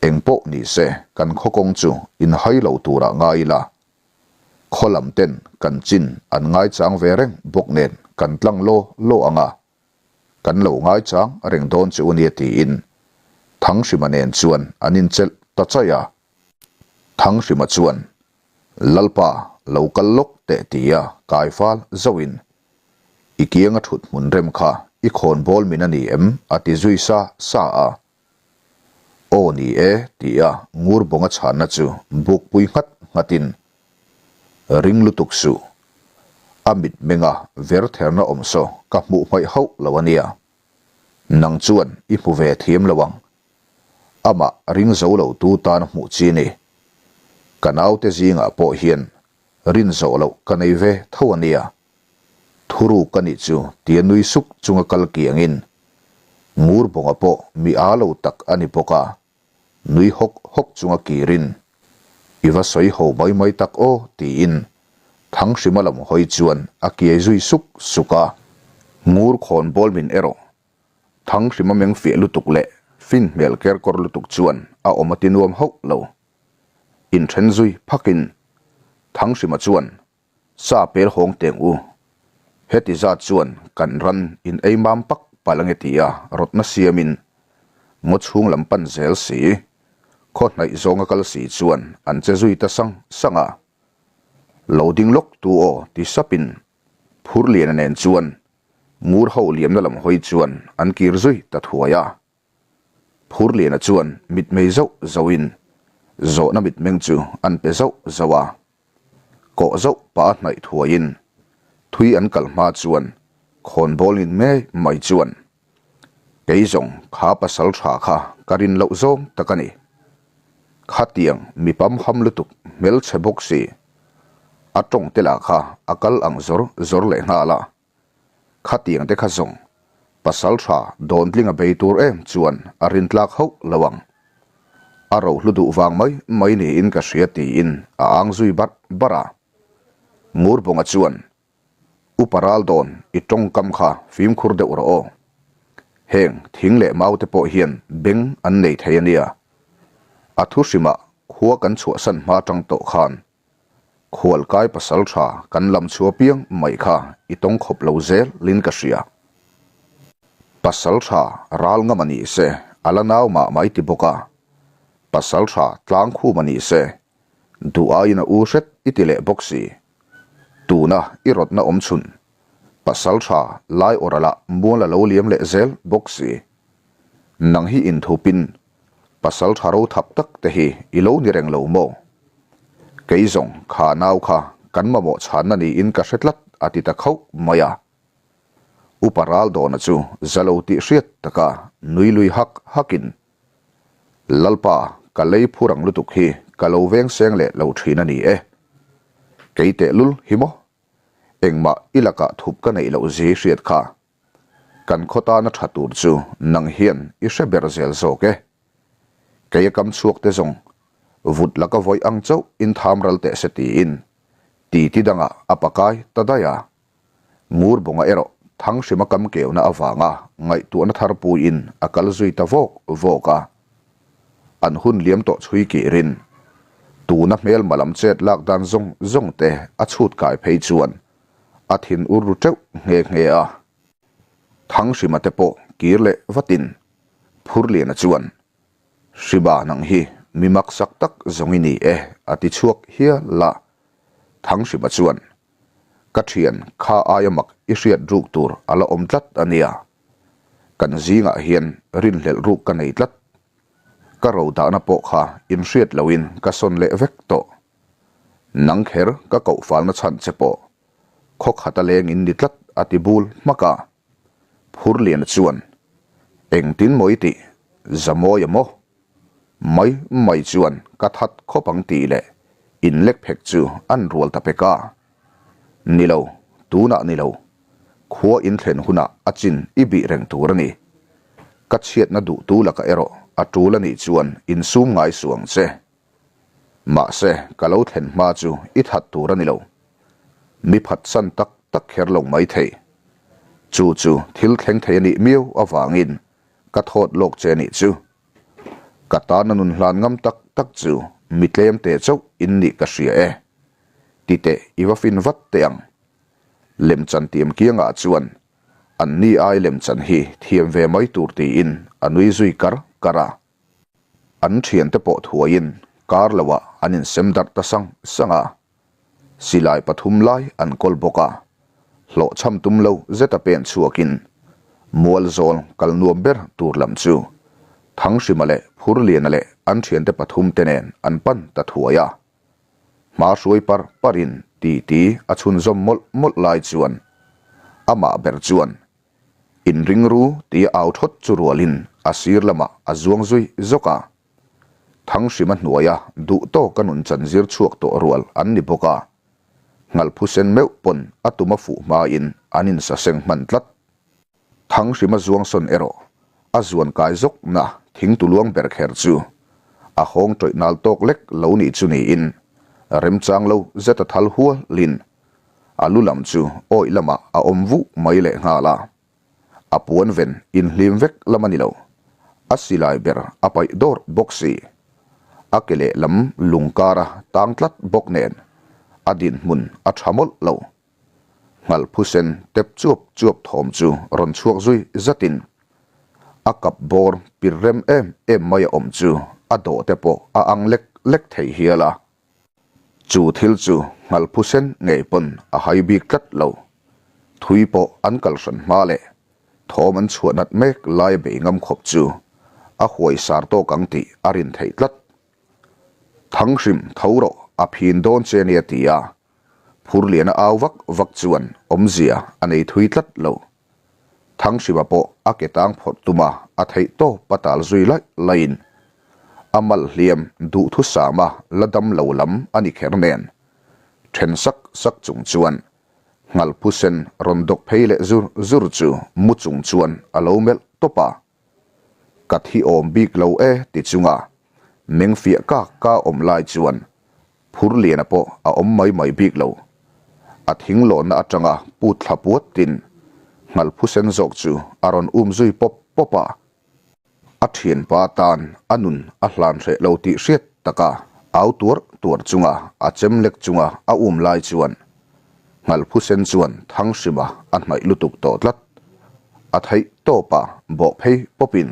Eng pawh ni se kan khaw kawng chu inhai lo turah ngai ila, khaw lam ten kan chin an ngaichang ve reng bawk nen kan tlang law law ang a, Kan lo ngaichang reng dawn che u nia tiin Thanghrima nen chuan an inchelh ta chaih a. Thanghrima chuan, Lalpa, lo kal lawk teh tia kai fal zauhin, I kianga thut hmun rem kha i khawnbawl min a ni em? a ti zui sa sa a. Aw ni e tia Ngurbawnga chhanna chu bukpui nghat nghatin, Ring lutuk suh. A mitmenga ver therna awm saw ka hmuh hmaih hauh lo a nia. Nang chuan i hmu ve thiam lo ang. Amah ring zo lo tu tan hmuh chi ni. Ka naute zingah pawh hian rin zawh loh ka nei ve tho a nia. Thuruk ka nih chu tia nui suk chunga kal kiangin Ngurbawnga pawh mi â lo tak a ni bawk a. Nui hawk hawk chunga kirin, I va sawi ho mai mai tak aw, tiin Thanghrima lam hawi chuan a kiai zui suk suk a. Ngur khawn bawl min erawh Thanghrima meng fiah lutuk leh fin hmel kerkawr lutuk chuan a awm a ti nuam hauh lo. Inthen zui phakin Thanghrima chuan Sa pel hawng teng u. Heti zat chuan kan ran in ei mam pak palh ange tia rawtna siamin ngaw chhung lam pan zel si, khaw hnaih zawnga kal si chuan an che zui ta sang sang a. Lo ding lawk tu aw ti sapin Phurliana nen chuan ngur ho liamna lam hawi chuan an kir zui ta thuai a. Phurliana chuan mitmei zauh zauhin zawhna mitmeng chu an pe zauh zauh a. Kawh zauh pah a hnaih thuaiin thui an kal hma chuan khawnbawl in ngei mai chuan kei zawng kha pasal tha kha ka rin loh zawng tak a ni. Khatiang mi pamham lutuk hmelchhe bawk si a tawng te lah kha a kal ang zawr zawr leh nghal a. Khatiang te kha zawng pasal tha Dawntlinga bei tur em chuan a rintlak hauh lo ang. A rohlu duh vang mai mai niin ka hria tiin a ang zui barh barh a. Ngurbawnga chuan, Upa Raldawn, i tawngkam kha fimkhur deuh rawh aw. Heng thing leh mau te pawh hian beng an nei thei a nia. A thu hrimah khua kan chhuahsan hma tang tawh khan Khualkai pasal tha kan lam chhuah piang mai kha i tawng khawp lo zel in ka hria. Pasal tha ral ngam a ni se a la nau mah mai ti bawk a, pasal tha tlang khum a ni se duh aiin a u hret i ti leh bawk si. Tuna i rawtna awm chhun pasal tha lai awrh ah mual a lo liam leh zel bawk si. Nang hi inthupin Pasal tha ro thap tak te hi i lo ni reng lo maw? Kei zawng kha nau kha kan mamawh chhanna niin ka hre tlat a ti ta khauh mai a. Upa Raldawna chu za lo tih hriat taka nui lui hak hakin, Lalpa, ka lei phur ang lutuk hi ka lo veng seng leh lo thin a ni e. Kei tehlul hi maw? Engmah i lakah thup ka neih loh zi hriat kha. Kan khaw tana tha tur chu nang hian i hre ber zel zawk e. Kei a kam chhuak te zawng, vut laka vawih ang chauh in tham ral teh se tiin titi dangah a pakai ta daih a. Ngurbawnga erawh Thanghrima kam keuna avanga ngaihtuahna thar puiin a kal zui ta vawk vawk a. An hun liam tawh chhui kirin tuna hmelma lam chet lak dan zawng zawng te a chhut kai phei chuan a thin ur ru teuh nghe nghe a. Thanghrima te pawh kir leh vatin Phurliana chuan, Hriba nang hi mi maksak tak zawng i ni e a ti chhuak hial a. Thanghrima chuan, Ka thian kha aia mak i hriat ruk tur a la awm tlat a nia. Kan zingah hian rinhlelh ruk ka nei tlat. Ka ro dahna pawh kha inhriat loin ka sawn leh vek tawh. Nang kher ka koh falna chhan che pawh khaw khat a leng in ni tlat a ti bul hmak a. Phurliana chuan, Engtin maw i tih? Zamawi a maw? Mai mai chuan ka that khawp ang tih leh in lek phek chu an rual ta pek a. Ni lo, tunah ni lo. Khua in thlen hunah a chin i bih reng tur a ni. Ka chhiatna duhtu lakah erawh a tul a nih chuan insum ngai suh ang che. Mahse, ka lo thlen hma chu i that tur a ni lo. Mi phatsan tak tak kher lo mai thei. Chu chu thil thleng thei a nih miau avangin ka thawt lawk che nih chu. Ka tana nun hlan ngam tak tak chu mi tlem te chauh in nih ka hria e. Titeh i va fin vat teh ang. Lemchan tiam kiangah chuan an ni ai lemchan hi thiam ve mai tur tiin a nui zui kar kar a. An thiante pawh thuaiin kar loah an insem darh ta sang sang a, silai pathum lai an kawl bawk a, hlawhchham tum lo zeta pen chhuakin Mualzawl kal nuam ber tur lam chu Thanghrima leh Phurliana leh an thiante pathum te nen an pan ta thuai a. Hma hruai par parin titi a chhunzawm mawlh mawlh lai chuan amah ber chuan Inring ru tia au thawt chu rualin a sir lamah a zuang zui zawk a. Thanghrima hnuaia duh tawka nun chan zir chhuak tawh rual an ni bawk a. Nghalphusen meuh pawn a tum a fuh hmain an insaseng hman tlat. Thanghrima zuang sawn erawh a zuan kai zawkna thingtuluang ber kher chu a hawng tawih nal tawk lek lo nih chu niin remchang lo zet a thal hualin A lu lam chu awih lamah a awm vuh mai leh nghal a. A puan ven inhlim vek lam a ni lo. A silai ber a paih dawrh bawk si. A ke lehlam lung kara tang tlat bawk nen a dinhmun a tha mawlh lo. Nghalphusen tep chuap chuap thawm chu rawn chhuak zui zatin a kap bawr pir rem em em mai a awm chu a dawh te pawh a ang lek lek thei hial a. Chu thil chu Nghalphusen ngei pawn a hai bik tlat lo. Thui pawh an kal hran hma leh thawm an chhuah nat mek lai bei ngam khawp chu a huai sar tawk ang tih a rin theih tlat. Thanghrim tho rawh a phin dawn che nia ti a Phurliana au vak vak chuan awmzia a nei thui tlat lo. Thanghrima pawh a ke tang phawrh tum a, a theih tawp a tal zui laih laihin a mal hliam duhthusama la dam lo lam a ni kher nen then sak sak chung chuan Nghalphusen rawn dawk phei leh zur zur chu mu chung chuan a lo melh tawp a. Ka thi awm bik lo e ti chunga. Meng fiah kak ka awm lai chuan Phurliana pawh a awm mai mai bik lo. A thing lawnna atanga put thla puatin Nghalphusen zawk chu a rawn um zui pawp pawp a. A thianpa tan a nun a hlan hreh lo tih hriat taka au tuar tuar chunga a chem lek chunga a um lai chuan Nghalphusen chuan Thanghrima a hnaih lutuk tawh tlat. A theih tawpa bawh phei pawpin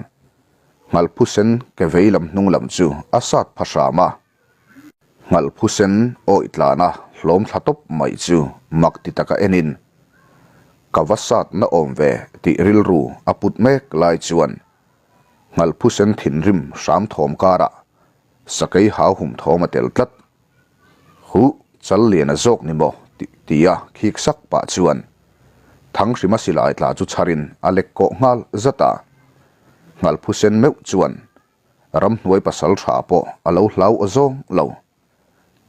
Nghalphusen ke vei lam hnung lam chu a sat pha hram a. Nghalphusen awih tlana hlawm thla tawp mai chu mak ti taka enin, Ka va sat na awm ve tih rilru a put mek lai chuan Nghalphusen thinrim hram thawm karah sakei hau hum thawm a tel tlat. Huh, chal lian a zawk ni maw? tia khik sak pah chuan Thanghrima silai tla chu chharin a lek kawh nghal zat a. Nghalphusen meuh chuan Ramhnuai pasal tha pawh a lo hlau aw zawng lo.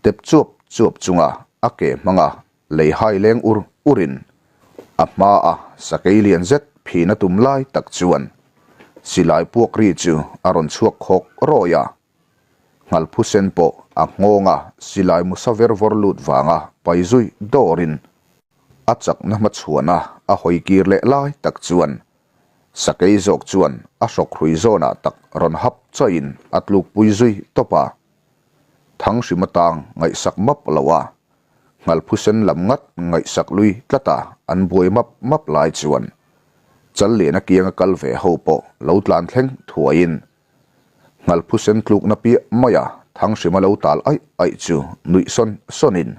Tep chuap chuap chunga a ke hmanga lei hai leng ur urin a hmaa sakei lian zet phina tum lai tak chuan silai puak ri chu a rawn chhuak khawk rawi a. Nghalphusen pawh a nghawnga silai musa ver vawr lut vanga pai zui dawrin a chakna hmachhuana a hawi kir leh lai tak chuan Sakei zawk chuan a hrawkhrui zawnah tak rawn hap chaiin a tlukpui zui tawp a. Thanghrima tang ngaihsak map lo a, Nghalphusen lam ngat ngaihsak lui tlat a an buai map map lai chuan Challiana kianga kal ve ho pawh lo tlan thleng thuaiin Nghalphusen tlukna piah maia Thanghrima lo tal aih aih chu nuih sawn sawnin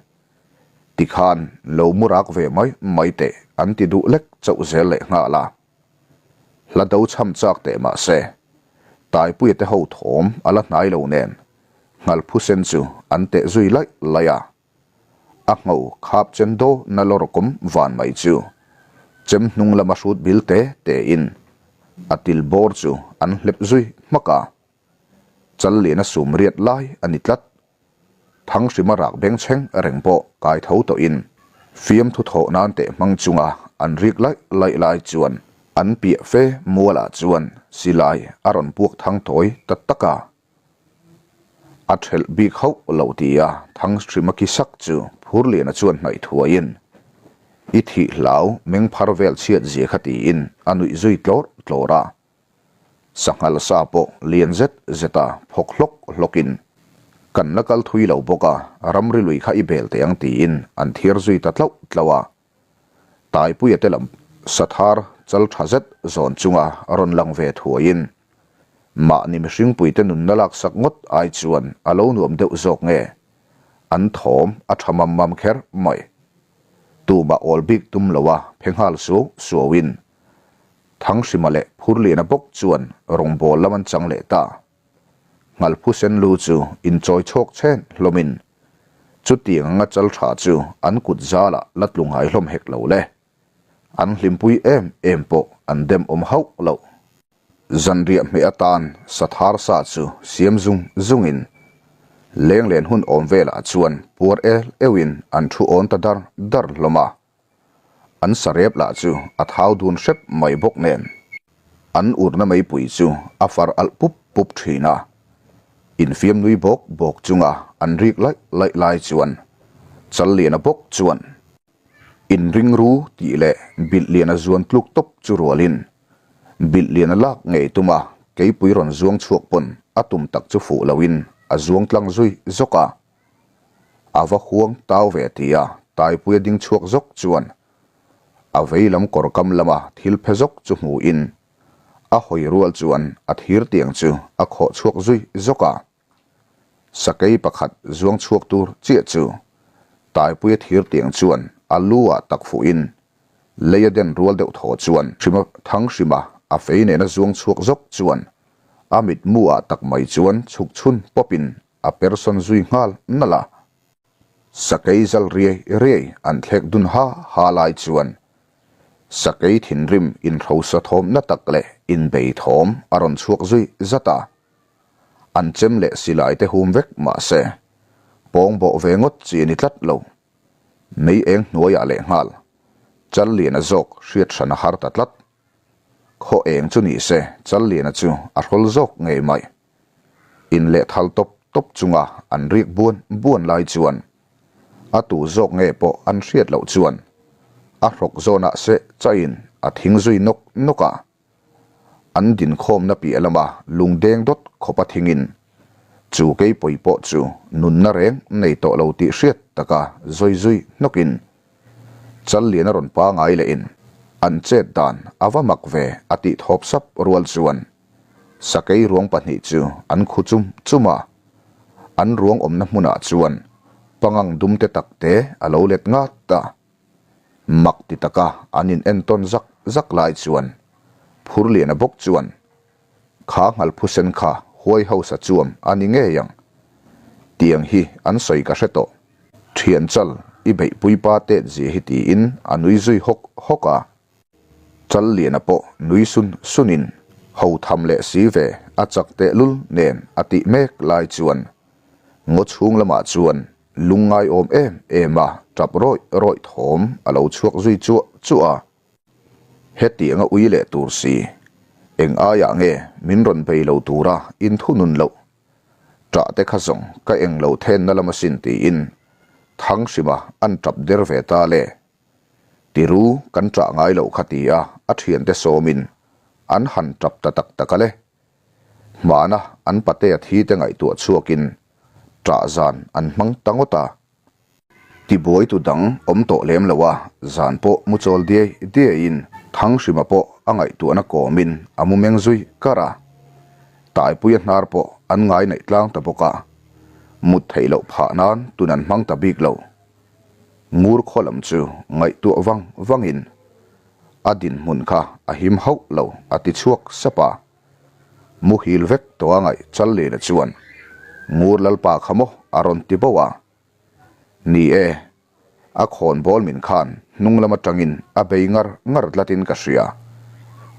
Tikhan lo mu rak ve mai mai teh an ti duh lek chauh zel leh nghal a. Hla do chham chak teh mah se, Taipuia te ho thawm a la hnai lo nen Nghalphusen chu an teh zui laih laih a. A ngho khap chen daw na lawr kawm van mai chu chem hnung lama hrut bil te te in a til bawr chu an hlep zui hmak a. Challiana sum riat lai a ni tlat. Thanghrima rak bengchheng reng pawh kai tho tawhin fiamthu thawh nan teh hmang chunga an rik laih laih lai chuan an piah fe mualah chuan silai a rawn puak thang tawi ta tak a. A thelh bik hauh lo tia Thanghrima ki sak chu Phurliana chuan hnaih thuaiin I thih hlau meng phar vel chhiat zia kha tiin a nuih zui tlawrh tlawrh a. Sanghal sa pawh lian zet zet a phawk hlawk hlawkin, Kan la kal thui lo bawk a, ramri lui kha i bel teh ang tiin an thiar zui ta tlauh tlauh a. Taipuia te lam sathar chal tha zet zawn chunga rawn lang ve thuaiin, Mahni mihringpuite nunna laksak ngawt ai chuan a lo nuam deuh zawk nge? An thawm a tha mam mam kher mai. Tumah awl bik tum loa phe nghal suau suauin Thanghrima leh Phurliana bawk chuan rawngbawl lam an chang leh ta. Nghalphusen lu chu inchawi chhawk chhen hlawmin chutiang anga chal tha chu an kut zalah la tlu ngai hlawm hek lo le. An hlimpui em em pawh an dem awm hauh loh. Zanriah hmeh atan sathar sa chu siam zung zungin lenglen hun awm velah chuan puar el euhin an thu awn ta dar dar hlawm a. An sarep lah chu a thau dun hrep mai bawk nen an urna meipui chu a far alh pup pup thin a. Infiam nui bawk bawk chunga an rik laih laih lai chuan Challiana bawk chuan inring ru tih leh Bilhliana zuan tluk tawp chu rualin Bilhliana lak ngei tuma keipui rawn zuang chhuak pawn a tum tak chu fuh loin a zuang tlang zui zawk a. A va huang tau ve ti a, Taipuia ding chhuak zawk chuan a vei lam kawr kam lama thil phe zawk chu hmuhin a hawi rual chuan a thir tiang chu a khawh chhuak zui zawk a. Sakei pakhat zuang chhuak tur chiah chu Taipuia thir tiang chuan a lu ah tak fuhin lei a den rual deuh thaw chuan Hrima Thanghrima a fei nena zuang chhuak zawk chuan a mitmu ah tak mai chuan chhuk chhun pawpin a person zui nghal nalh a. Sakei zal riai riai an thlek dun ha ha lai chuan sakei thinrim inhrosa thawm na tak leh inbei thawm a rawn chhuak zui zat a. An chem leh silai te hum vek mah se pawng bawh ve ngawt chi a ni tlat lo. Mei eng hnuaiah leh nghal chal lian a zawk hriat hran a har ta tlat. Khaw eng chu ni se Challiana chu a hrawl zawk ngei mai. Inlehthal tawp tawp chunga an rik buan buan lai chuan a tu zawk nge pawh an hriat loh chuan a hrawk zawnah seh chaihin a thing zui nawk nawk a. An dinkhawmna piah lama lung deng dawt khawpa thingin chu keipawi pawh chu nunna reng nei tawh lo tih hriat taka zawi zui hnawkin Challian a rawn pangai lehin an chet dan a va mak ve a tih thawp sap rual chuan Sakei ruang pahnih chu an khu chum chum a, an ruang awmna hmunah chuan pangang dum te tak te a lo let ngat a. Mak ti taka an in entawn zak zak lai chuan Phurliana bawk chuan, Kha nghalphusen kha huai hausa chuam a ni ngei ang. Tiang hi an sawi ka hre tawh. Thian chal i beihpui pa tet zia hi tiin a nui zui hawk hawk a. Challiana pawh nui sun sunin ho tham leh si ve a chak tehlul nen a tih mek lai chuan ngaw chhung lamah chuan lungngai awm em em a tap rawih rawih thawm a lo chhuak zui chuah chuah a. Hetianga ui leh tur si, eng aiah nge min rawn bei lo tura inthunun loh? Ṭah te kha zawng ka eng lo thenna lam asin tiin Thanghrima an ṭap der ve ta le. Tiru kan ṭah ngai loh kha ti a a ṭhiante sawmin an han ṭap ta tak tak a le. Hmana an patea thi te ngaihtuah chhuakin ṭah zan an hmang ta ngawt a. Tibuaitu dang awm tawh lem lo a, zan pawh mu chawl diai diaiin Thanghrima pawh a ngaihtuahna kawmin a mu meng zui kar a. Taipuia hnar pawh an ngai naih tlang ta bawk a, mut theih loh phah nan tun an hmang ta bik lo. Ngur khaw lam chu ngaihtuah vang vangin a dinhmun kha a him hauh lo a ti chhuak sap a. Muhil vek tawh a ngaih Challiana chuan Ngur Lalpa kha maw a rawn ti bo a. Ni e, a khawnbawl min khan hnung lam atangin a bei ngar ngar tlatin ka hria.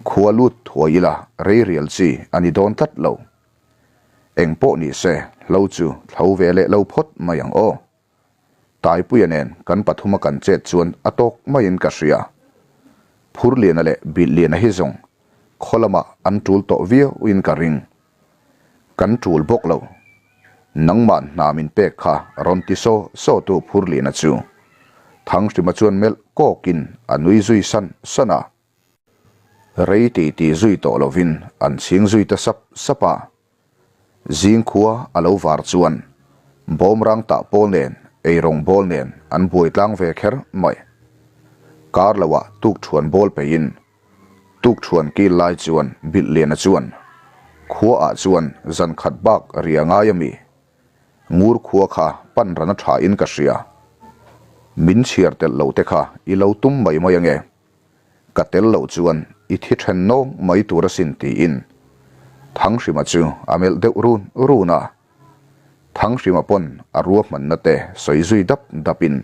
Khua lut thuai ila rei rial chi a ni dawn tlat lo. Eng pawh ni se hlo chu thlo ve leh lo phawt mai ang aw. Taipuia nen kan pathuma kan chet chuan a tawk maiin ka hria. Phurliana leh Bilhliana hi zawng khaw lamah an tul tawh viauin ka ring. Kan tul bawk lo. Nangmah hna min pek kha rawn ti saw saw tu Phurliana chu Thanghrima chuan melh kawkin a nui zui san san a. Rei ti ti zui tawh lovin an chhing zui ta sap sap a. Zing khua a lo var chuan bawmrang tah pawl nen eirawng bawl nen an buai tlang ve kher mai. Kar loah tukṭhuan bawl peihin tukṭhuan kil lai chuan Bilhliana chuan khuaah chuan zan khat bak ri a ngai a mi? Ngur khua kha pan ran a ṭha in ka hria. Min chhiar telh lo te kha i lo tum mai mai ange. Ka tel loh chuan i thi then nawng mai tur asin tiin Thanghrima chu a melh deuh run run a. Thanghrima pawn a ruahmanna te sawi zui dap dapin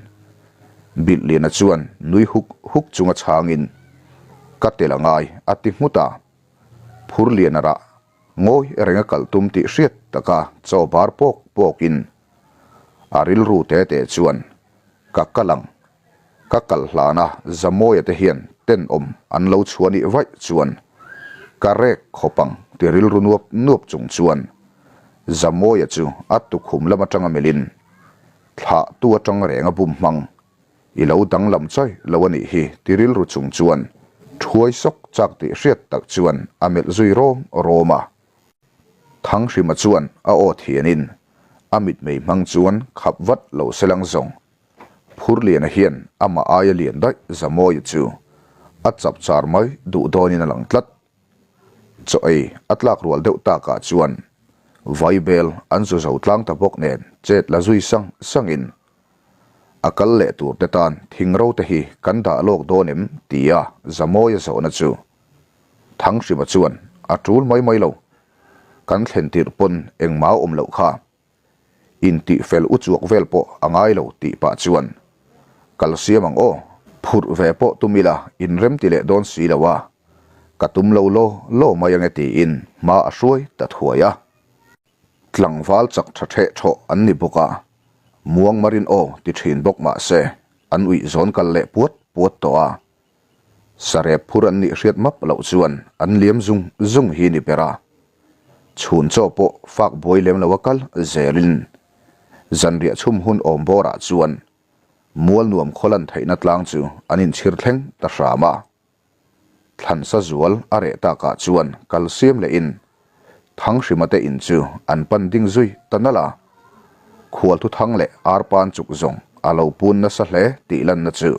Bilhliana chuan nui huk huk chunga chhangin Ka tel a ngai a ti nghut a. Phurliana rah ngawi renga kal tum tih hriat taka chaw bar pawk pawkin a rilru te te chuan Ka kal ang Ka kal hlana Zamawia te hian tenawm an lo chhuah nih vaih chuan ka rek khawp ang ti rilru nuap nuap chung chuan Zamawia chu a tukhum lam atanga melhin thlah tu atang reng a bum hmang i lo danglam chawi lo a nih hi ti rilru chung chuan thuai sawk chak tih hriat tak chuan a melh zui rawm rawm a. Thanghrima chuan a aw thianin a mitmei hmang chuan khap vat lo selang zawng Phurliana hian amah aia lian daih Zamawia chu a chap char mai duh dawnin a lang tlat. Chaw ei a tlak rual deuh takah chuan Vaibel an zu zo tlang ta bawk nen chet la zui sang sangin a kal leh tur te tan thing ro te hi kan dah lawk dawn em tia Zamawia zawhna chu Thanghrima chuan a tul mai mai lo. Kan thlen tirh pawn engmah a awm loh kha. Intihfel uchuak vel pawh a ngai lo tih pah chuan kal siam ang aw, phurh ve pawh tum ila inrem ti leh dawn si lo a, ka tum lo law law mai ange tiin hma a hruai ta thuai a. Tlangval chak tha theh thawh an ni bawk a, muang marin aw ti thin bawk mah se an uih zawn kal leh puat puat tawh a. Sarep phur an nih hriat map loh chuan an liam zung zung hi ni ber a. Chhun chaw pawh fak buai lem lo a kal zelin zanriah chhum hun awm bawrah chuan mual nuam khaw lan theihna tlang chu an inchhir thleng ta hram a. Thlansa zual a reh takah chuan kal siam lehin Thanghrima te in chu an pan ding zui ta nalh a. Khualthu thang leh arpan chuk zawng a lo pun nasa hle tih lanna chu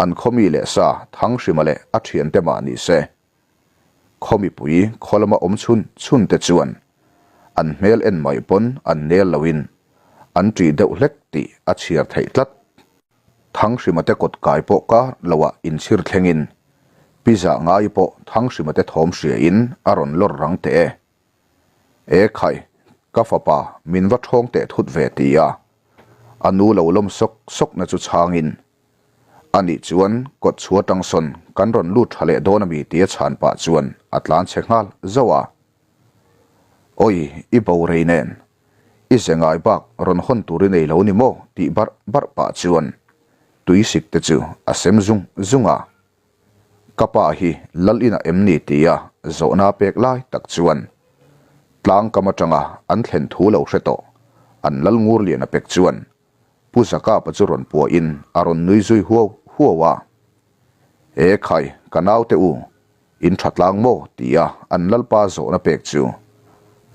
an khawmi leh sa Thanghrima leh a thiante mah ni se. Khaw mipui khaw lama awm chhun chhun te chuan an hmel en mai pawn an nel loin an ṭih deuh hlek tih a chhiar theih tlat. Thanghrima te kawt kai pawh kar loah inchhir thlengin Pi Zah Ngai pawh Thanghrima te thawm hriain a rawn lawr rang teh e. E khai, ka fapa min va ṭhawng teh thut ve ti a, a nu lo lawm sawk sawkna chu chhangin Anih chuan kawt chhuah tang sawn kan rawn lut tha leh dawn ami tia chhan pah chuan a tlan chhe nghal zauh a. Awi, i bo rei nen. I ze ngai bak rawn hawn tur i nei lo ni maw tih barh barh pah chuan tuisik te chu a sem zung zung a. Ka pa hi lal inah em ni tia zawhna pek lai tak chuan tlang kam atanga an thlen thu lo hre tawh an lal ngur lian a pek chuan Pu Zakapa chu rawn puahin a rawn nui zui huau huau a. E khai, ka naute u, in tha tlang maw? tia an Lalpa zawhna pek chu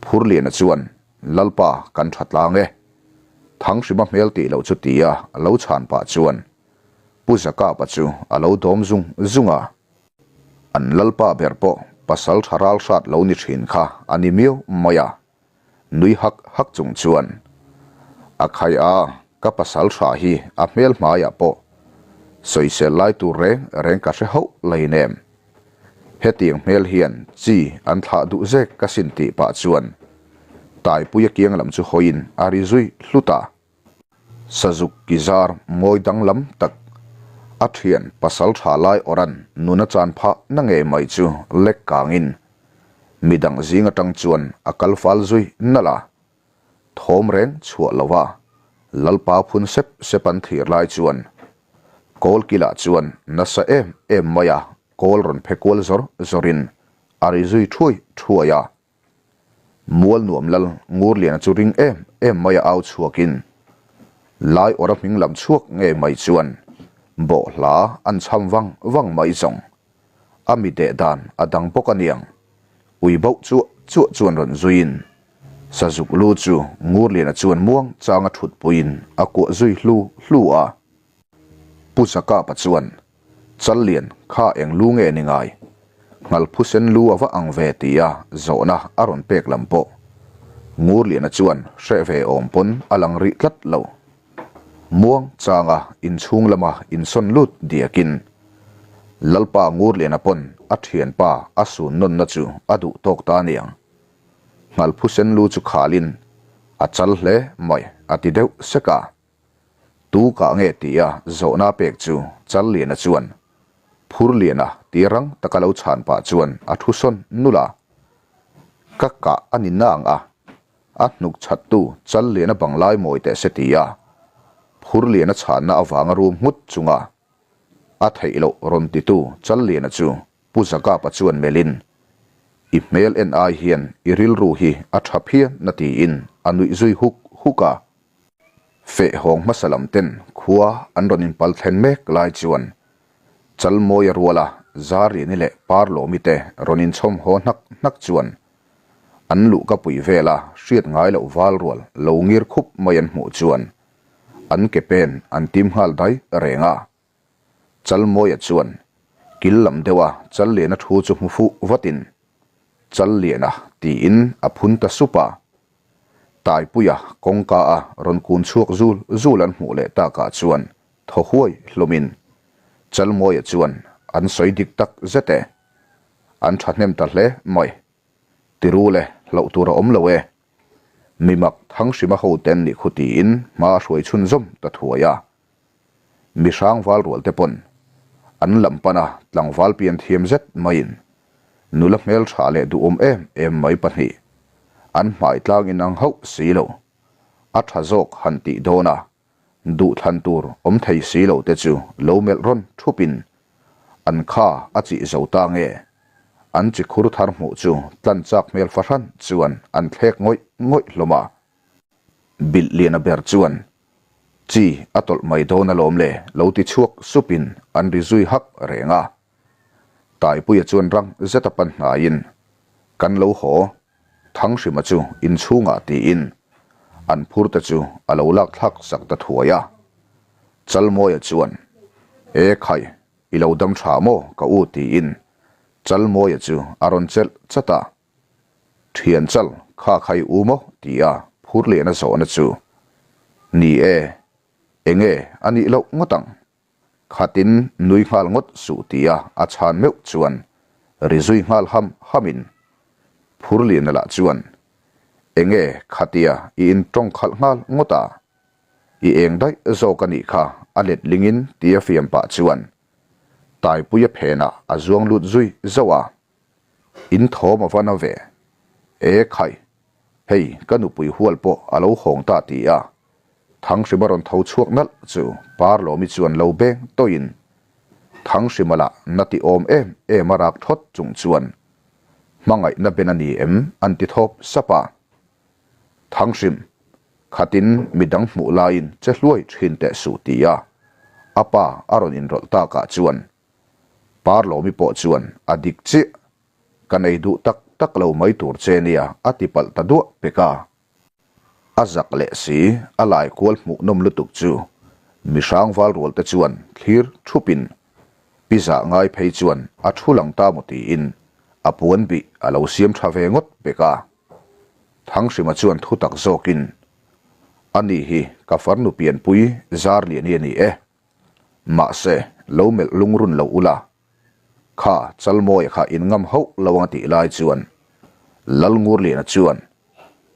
Phurliana chuan, Lalpa, kan tha tlang e. Thanghrima hmel tih loh chu tia a lo chhan pah chuan Pu Zakapa chu a lo dawm zung zung a. An Lalpa ber pawh pasal tha ral hrat lo ni thin kha a ni miau mai a. Nui hak hak chung chuan, A khai a, ka pasal hra hi a hmel hmaiah pawh sawisel lai tur reng reng ka hre hauh lai nem. Hetiang hmel hian chi an thlah duh zek ka sin tih pah chuan Taipuia kiang lam chu hawiin a ri zui hlut a. Sazuk ki zar mawi danglam tak a thian pasal tha lai awran nuna chan phah na ngei mai chu lek kangin midang zing atang chuan a kal fal zui nalh a. Thawm reng chhuah lo a Lalpa phun sep sep an thlir lai chuan kawl kilah chuan nasa em em mai a kawl rawn phe kual zawr zawrin a ri zui thuai thuai a. Mual nuam lal Ngurliana chu ring em em mai a au chhuakin lai awra hming lam chhuak ngei mai chuan bawhhla an chham vang vang mai zawng. A mi deh dan a dang bawk aniang. Ui bauh chuah chuah chuan rawn zuiin Sazuk lu chu Ngurliana chuan muang changa thutpuiin a kuah zui hlu hlu a. Pu Zakapa chuan Challian kha eng lu nge ni ngai? Nghalphusen lu a va ang ve tia zawhna a rawn pek lam pawh Ngurliana chuan hreh ve awm pawn a lang rih tlat lo. Muang changa inchhung lama insawn lut diakin Lalpa Ngurliana pawn a thianpa a sun nawnna chu a duh tawk ta aniang. Nghalphusen lu chu khalin a chal hle mai a ti deuh sek a. Tu kah nge tia zawhna pek chu Challiana chuan Phurliana ti rang taka lo chhan pah chuan a thu sawn nulh a. Ka kah a ni nang a, a hnuk chhattu Challiana bang lai mawi teh se tia Phurliana chhanna avanga rum nghut chunga a theih loh rawn titu Challiana chu Pu Zakapa chuan melhin, I hmel en ai hian i rilru hi a tha phian na tiin a nuih zui huk huk a. Feh hawng hmasa lam ten khua an rawn inpal thlen mek lai chuan Chalmawia ruala Zariani leh Parlawmi te rawn inchhawm haw hnak hnak chuan an luhka pui vela hriat ngai loh val rual lo ngir khup mai an hmuh chuan an ke pen an tim nghal dai reng a. Chalmawia chuan kil lam deuha Challiana thu chu hmu fuh vatin Challiana tiin a phun ta sup a. Taipuia kawngka a rawn kun chhuak zul zul an hmuh leh takah chuan thaw huai hlawmin Chalmawia chuan an sawi dik tak zet e. An thahnem ta hle mai. Tiru le, hlauh tur a awm lo e. Mi mak Thanghrima hoten nih khu tiin hma a hruai chhunzawm ta thuai a. Mi hrangval rual te pawn an lam pana tlangval pian thiam zet maiin nula hmel tha leh duhawm em em mai pahnih an hmai tlang in ang hauh si lo. A tha zawk han tih dawn a, duhthlan tur awm thei si lo te chu lo melh rawn thupin an kha a chih zo ta nge? An chi khur thar hmuh chu tlan chak hmel fahran chuan an thlek ngawih ngawih hlawm a. Bilh Liana ber chuan, Chi a tawlh mai dawn alawm le lo ti chhuak supin an ri zui hak reng a. Taipuia chuan rang zeta pan hnaiin, Kan lo haw, Thanghrima chu inchhungah tiin an phurte chu a lo lak thlak sak ta thuai a. Chalmawia chuan, E khai, i lo dam tha maw ka u tiin Chalmawia chu a rawn chelh chat a. Thian chal kha khai u maw tia phur lehna zawhna chu, Ni e, enge a nih loh ngawt ang? Khatin nui nghal ngawt suh tia a chhan meuh chuan ri zui nghal ham hamin Phurliana lah chuan, Enge khatia i intawng khalh nghal ngawt a? I eng daih zawk a nih kha a letlingin tia fiam pah chuan Taipuia phenah a zuang lut zui zauh a. In thawm a va na ve. E khai, hei ka nupui hual pawh a lo hawng ta ti a, Thanghrima rawn tho chhuak nalh chu Parlawmi chuan lo beng tawhin Thanghrima lah na ti awm em em a rak thawt chung chuan Hmangaihna ben a ni em an ti thawp sap a. Thanghrim, khatin midang hmuh laiin che hluai thin teh suh ti a, a pa a rawn inrawlh takah chuan Parlawmi pawh chuan a dik chiah, ka nei duh tak tak lo mai tur che nia a ti palh ta duah pek a. A zak leh si, a lai kual hmuh nawm lutuk chu mi hrangval rual te chuan thlir thupin pi zah ngai phei chuan a thu lang ta maw tiin a puan bih a lo siam tha ve ngawt pek a. Thanghrima chuan thu tak zawkin, Ani hi ka farnu pianpui Zarliani a ni e. Mahse, lo melh lungrun lo ula, kha Chalmawia kha in ngam hauh lo ang a tih lai chuan Lalngurliana chuan,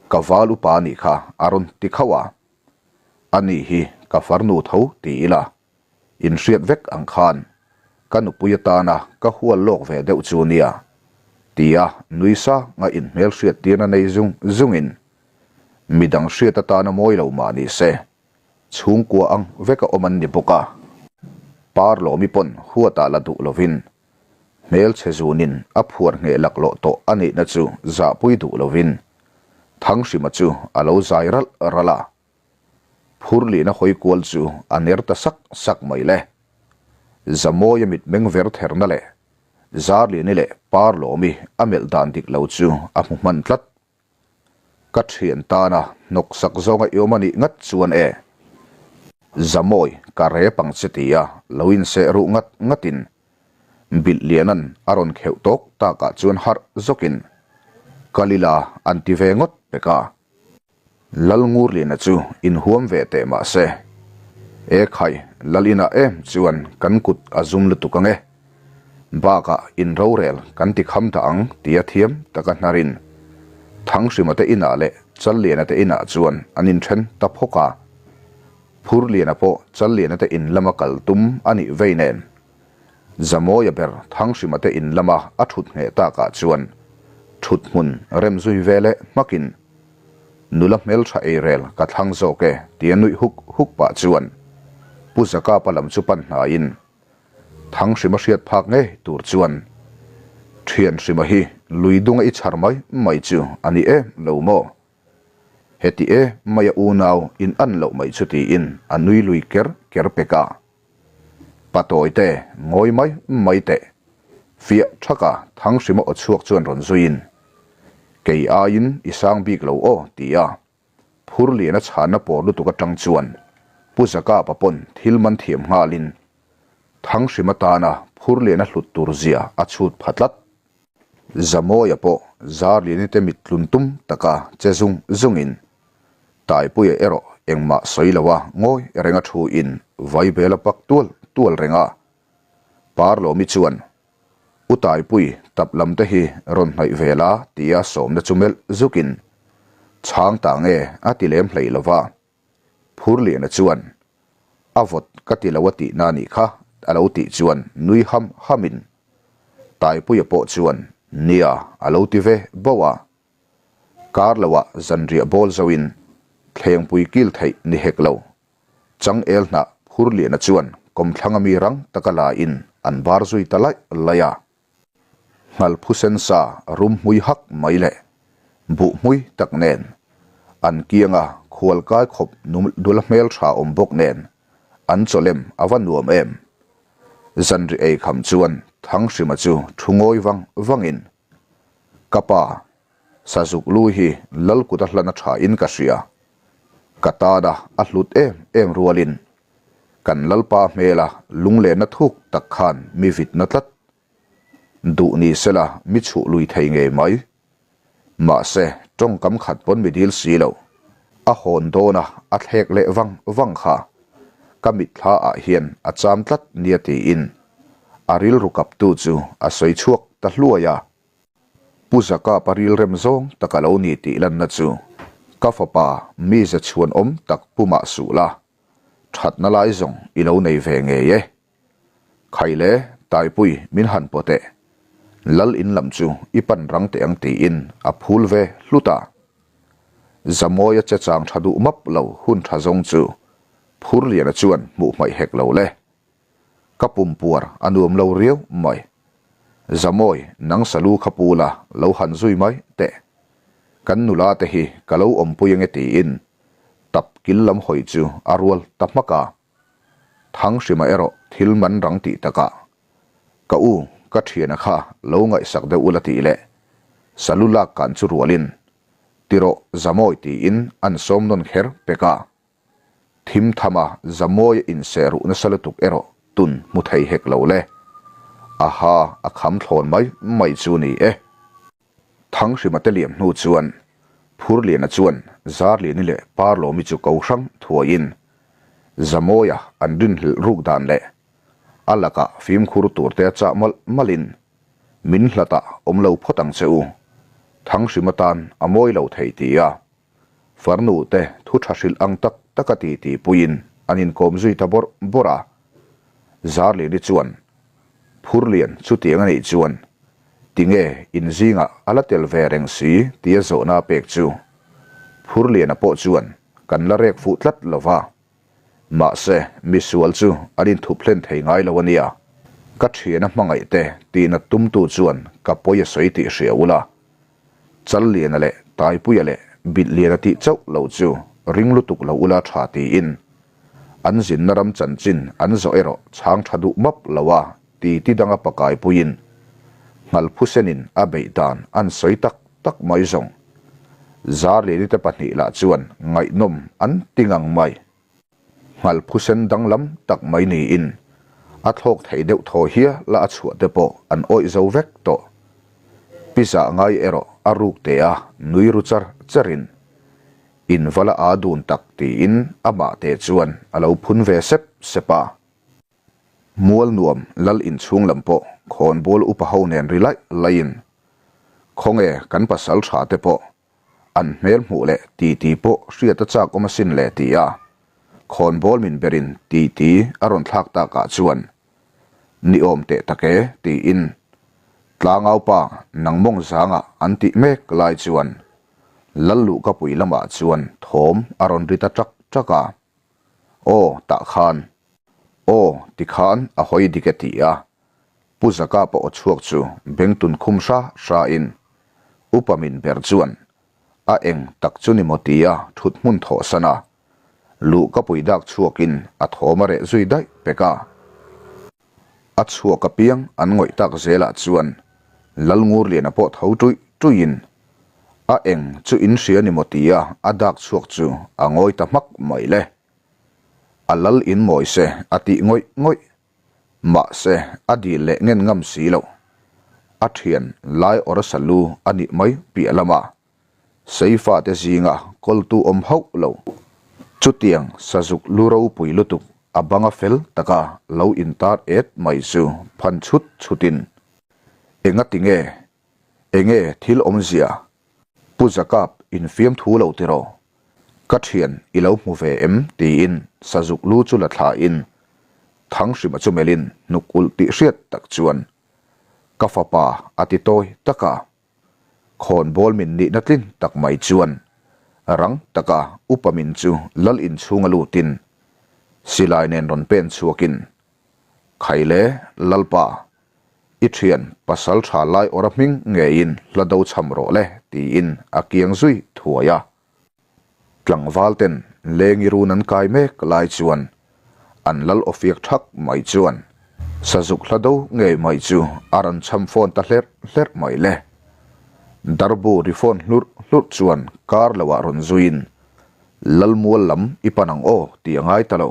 Ka val upa anih kha a rawn ti khauh a, ani hi ka farnu tho ti ila, in hriat vek ang khan ka nupui atana ka hual lawk ve deuh chu nia, tia nui sanga inhmelhriat tirna nei zung zungin midang hriat atana mawi lo mah ni se, Chhungkua ang veka awm an ni bawk a, Parlawmi pawn huatah la duh lovin hmelchhe zunin a phuar ngheh laklawh tawh a nihna chu zahpui duh lovin Thanghrima chu a lo zai ralh ralh a. Phurlina hawi kual chu a ner ta sak sak mai le. Zamawia mitmeng ver therna leh Zarlini leh Parlawmi a melh dan dik lo chu a hmu hman tlat. Ka thian tana hnawk sak zawnga i awm a nih ngat chuan e. Zamawi ka rep ang che tia lo inseh ruh ngat ngatin Bilh Liana'n a rawn kheuh tawk takah chuan harh zawkin Kalila an ti ve ngawt pek a. Lalngurliana chu inhuam ve teh mah se, E khai, Lal inah em chuan kan kut a zum lutuk ang e. Bakah in rorel kan ti kham dah ang tia thiam taka hnarin Thanghrima te inah leh Challiana te inah chuan an inthen ta phawk a. Phurliana pawh Challiana te in lama kal tum a nih vei nen Zamawia ber Thanghrima te in lama a thut ngheh takah chuan thut hmun rem zui ve leh hmakin nula hmeltha eirel ka thlang zawk e tia nuih huk huk pah chuan Pu Zakapa lam chu pan hnaiin Thanghrima hriat phak ngei tur chuan Thianhrima hi lui dunga i chhar mai mai chu a ni em lo maw? Heti e maia unau in an loh mai chu tiin a nui lui ker ker pek a. Patawi te ngawi mai mai teh. Fiah thaka Thanghrima aw chhuak chuan rawn zuiin, Kei aiin i sang bik lo aw ti a. Phurliana chhanna pawr lutuk atang chuan Pu Zakapa pawn thil man thiam nghalin Thanghrima tana Phurliana hlut tur zia a chhut pha tlat. Zamawia pawh Zarliani te mit tlun tum taka che zung zungin Taipuia erawh engmah sawi lo a ngawi renga thu in vaibel a pak tual tual reng a. Parlawmi chuan, U Taipui, tap lam te hi rawn hnaih ve la tia sawmna chu melh zukin chhang ta nge a ti lem hlei lo va. Phurliana chuan, A vawt ka ti lo a tihna a nih kha a lo tih chuan nui ham hamin Taipuia pawh chuan, Nia a lo ti ve bauh a. Kar loah zanriah bawl zoin thlengpui kil theih ni hek lo. Changel hnah Phurliana chuan kawmthlang ami rang taka la in an bar zui ta laih laih a. Nghalphusen sa rum hmui hak mai leh buh hmui tak nen, an kianga khualkai khawp nula hmeltha awm bawk nen an chawlem a va nuam em. Zanri ei kham chuan Thanghrima chu thu ngawi vang vangin, Ka pa, Sazuk lu hi Lalkuta hlan a tha in ka hria. Ka tana a hlut em em rualin kan Lalpa hmela lunglenna thuk tak khan mi vitna tlat. Duh ni sela mi chhuh lui thei ngei mai. Mahse, tawngkam khat pawn mi dil si lo. A hawn dawna a thlek leh vang vang kha ka mitthla ah hian a cham tlat nia tiin a rilru kaptu chu a sawi chhuak ta hluai a. Pu Zaka pa rilrem zawng tak a lo ni tih lanna chu ka fapa mize chhuanawm tak pu mah suh la, thatna lai zawng i lo nei ve ngei e. Khaile, Taipui min han pawt eh. Lal in lam chu i pan rang teh ang tiin a phul ve hlut a. Zamawia che chang tha duh map lo hun tha zawng chu Phurliana chuan hmuh hmaih hek lo le. Ka pum puar a nuam lo riau mai. Zamawi, nang salu kha pu la, lo han zui mai teh. Kan nula te hi ka lo awmpui ange tiin tap kil lam hawi chu a rual ta hmak a. Thanghrima erawh thil man rang tih takah, Ka u, ka thiana kha lo ngaihsak deuh ula tih leh salu lak kan chu rualin, Tirawh Zamawi tiin an sawm nawn kher pek a. Thim thama Zamawia inseh ruh nasa lutuk erawh tun hmu thei hek lo le. Aha, a kham thlawn mai mai chu ni e. Thanghrima te liam hnu chuan Phurliana chuan Zarliani leh Parlawmi chu ko hrang thuaiin Zamawia an rinhlelh ruk dan leh a lakah fimkhur tur te a chah malh malhin min hlatah awm lo phawt ang che u, Thanghrima tan a mawi lo thei ti a. Farnu te thu tha hrilh ang tak tak a ti ti puiin an inkawm zui ta bawrh bawrh a. Zarlini chuan, Phurlian chutiang a nih chuan tinge in zingah a la tel ve reng si tia zawhna a pek chu Phurliana pawh chuan kan la rek fuh tlat lo va. Mahse, misual chu an inthup hlen thei ngai lo a nia. Ka thiana hmangaih te tihnat tumtu chuan ka pawi a sawi tih hria ula. Challiana leh Taipuia leh Bilhliana tih chauh lo chu ring lutuk lo ula tha tiin an zinna ram chanchin an zawh erawh chhang tha duh map lo a ti ti danga pakaipuiin Nghalphusenin a beih dan an sawi tak tak mai zawng. Zarliani te pahnih lah chuan ngaihnawm an ti ngang mai. Nghalphusen danglam tak mai niin a thlawk thei deuh thaw hial a a chhuah te pawh an awih zo vek tawh. Pi zah ngai erawh a ruk te a nui ru char charin in va la aa dun tak tiin amah te chuan a lo phun ve sep sep a. Mual nuam lal inchhung lam pawh khawnbawl upa ho nen ri laih laihin khawnge kan pasal tha te pawh An hmel hmuh leh titi pawh hriat a chak awm asin le ti a, khawnbawl min berin titi a rawn thlak takah chuan ni awm teh tak e tiin Tlangaupa nang mawng zangah an tih mek lai chuan Lalluhkapui lamah chuan thawm a rawn ri ta ṭak ṭak a, Aw tah khan, aw tikhan a hawi dik e ti a, Pu Zakapa aw chhuak chu bengtun khum hra hra in Upa min ber chuan a eng tak chu ni maw tia thut hmun thawh san a, luh ka pui dak chhuak in a thawm a reh zui daih pek a. A chhuak apiang an ngawih tak zel ah chuan Lalngurliana pawh tho tuih tuih in a eng chu in hria ni maw tia a dak chhuak chu a ngawi ta hmak mai le. A lal in mawi se a tih ngawih ngawih Mahse, a dil leh ngen ngam si lo. A thian lai awr sa lu a nih mai piah lama Seifa te zinga kawltu awm hauh lo. Chutiang sazuk lu ropui lutuk a banga fel taka lo intar et mai chu phan chhut chhutin, Engati nge? Enge thil awmzia? Pu Jakab infiam thu lo tiraw? Ka thian i lo hmu ve em? tiin sazuk lu chu la thlain Thanghrima chu melhin hnuk ulh tih hriat tak chuan ka fapa a ti tawi tak a. Khawnbawl min nihna tlin tak mai chuan rang taka upa min chu lal inchhunga lutin silai nen rawn pen chhuakin, Khaile Lalpa! I thian pasal tha lai awra hming ngeiin hla do cham rawh le tiin a kiang zui thuai a. Tlangval ten lengi run an kai mek lai chuan an lal awfiak thak mai chuan sazuk hla do ngei mai chu a rawn cham fawn ta hlerh hlerh mai le. Darbu ri fawn hlurh hlurh chuan kar loah rawn zuiin Lalmual lam i pan ang aw tih a ngai ta lo.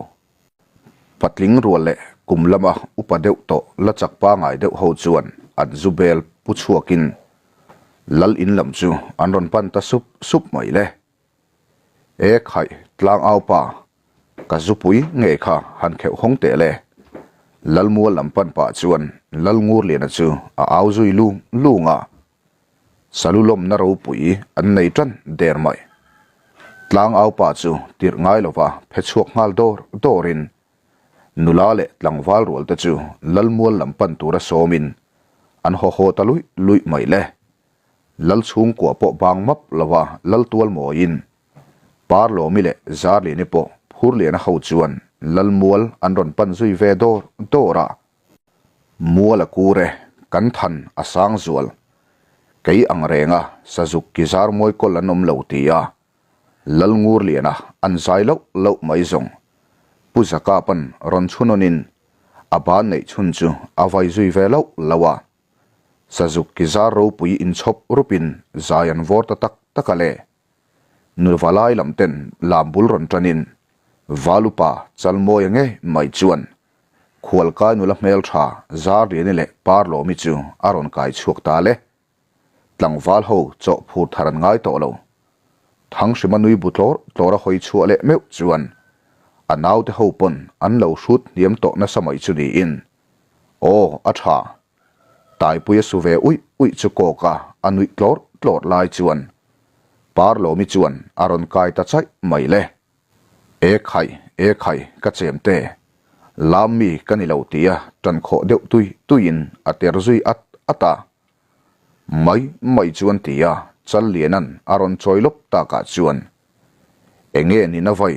Patling rual leh kum lama upa deuh tawh la chak pangai deuh ho chuan an zu bel pu chhuakin Lal in lam chu an rawn pan ta sup sup mai le. E khaih tlang au pa, ka zu pui ngei kha han kheuh hawng teh le. Lalmual lam pan pah chuan Lal Ngurliana chu a au zui lung lung a. Salu lawmna ropui an nei tan der mai. Tlangau pa chu tirh ngai lova phe chhuak nghal dawr dawrin nula leh tlangval rual te chu Lalmual lam pan tura sawmin an haw haw ta luih luih mai le. Lal chhungkua pawh bang map lova Lal tual mawiin Parlawmi leh Zarlini pawh Phurliana ho chuan Lalmual an rawn pan zui ve dawr dawr a. Mual a kur e, kan than a sang zual. Kei ang renga sazuk ki zar mawi kawl an awm lo ti a, Lalngurliana an zai loh loh mai zawng. Pu Zakapa'n rawn chhunawnin a ban neih chhun chu a vai zui ve loh loh a. Sazuk ki zar ropui inchhawp rupin zai an vawr ta tak tak a le. Nuva lai lam ten lam bul rawn tanin Valupa Chalmawia ngei mai chuan Khualkai nula hmeltha Zarliani leh Parlawmi chu a rawn kai chhuak ta le. Tlangval ho chawh phur thar an ngai tawh lo. Thanghrima nui bu tlawr tlawr a hawi chhuah leh meuh chuan a naute ho pawn an lo hrut hniam tawh nasa mai chu niin, Aw, a tha. Taipui a su ve uih uih chu kawk a, a nuih tlawr tlawr lai chuan Parlawmi chuan a rawn kai ta chaih mai le. E khai, e khai, ka chem te. Lam mi ka ni lo tia tan khawh deuh tui tuiin a ter zui at at a. Mai mai chuan tia Challiana'n a rawn chawi lawp takah chuan Enge ni na vai,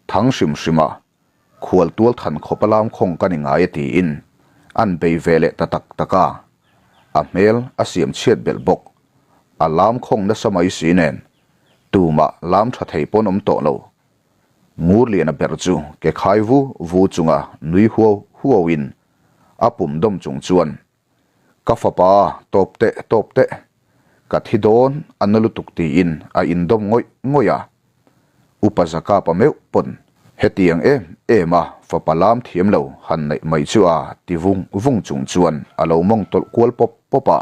thang hrim hrim a, khual tual than khawp a lam khawng ka ni ngai e tiin an bei ve leh ta tak tak a. A hmel a siam chhiat belh bawk. A lam khawng nasa mai si nen Tumah lam tha thei pawn awm tawh lo. Ngurliana ber chu ke khai vu vu chunga nui huau huau in a pum dawm chung chuan, Ka fapa, tawp teh, tawp teh. Ka thi dawn a na lutuk tiin a indawm ngawih ngawih a. Upa Zakapa meuh pawn hetiang em em a fapa lam thiam lo han neih mai chu a ti vung vung chung chuan a lo mawng tawlh kual pawp pawp a.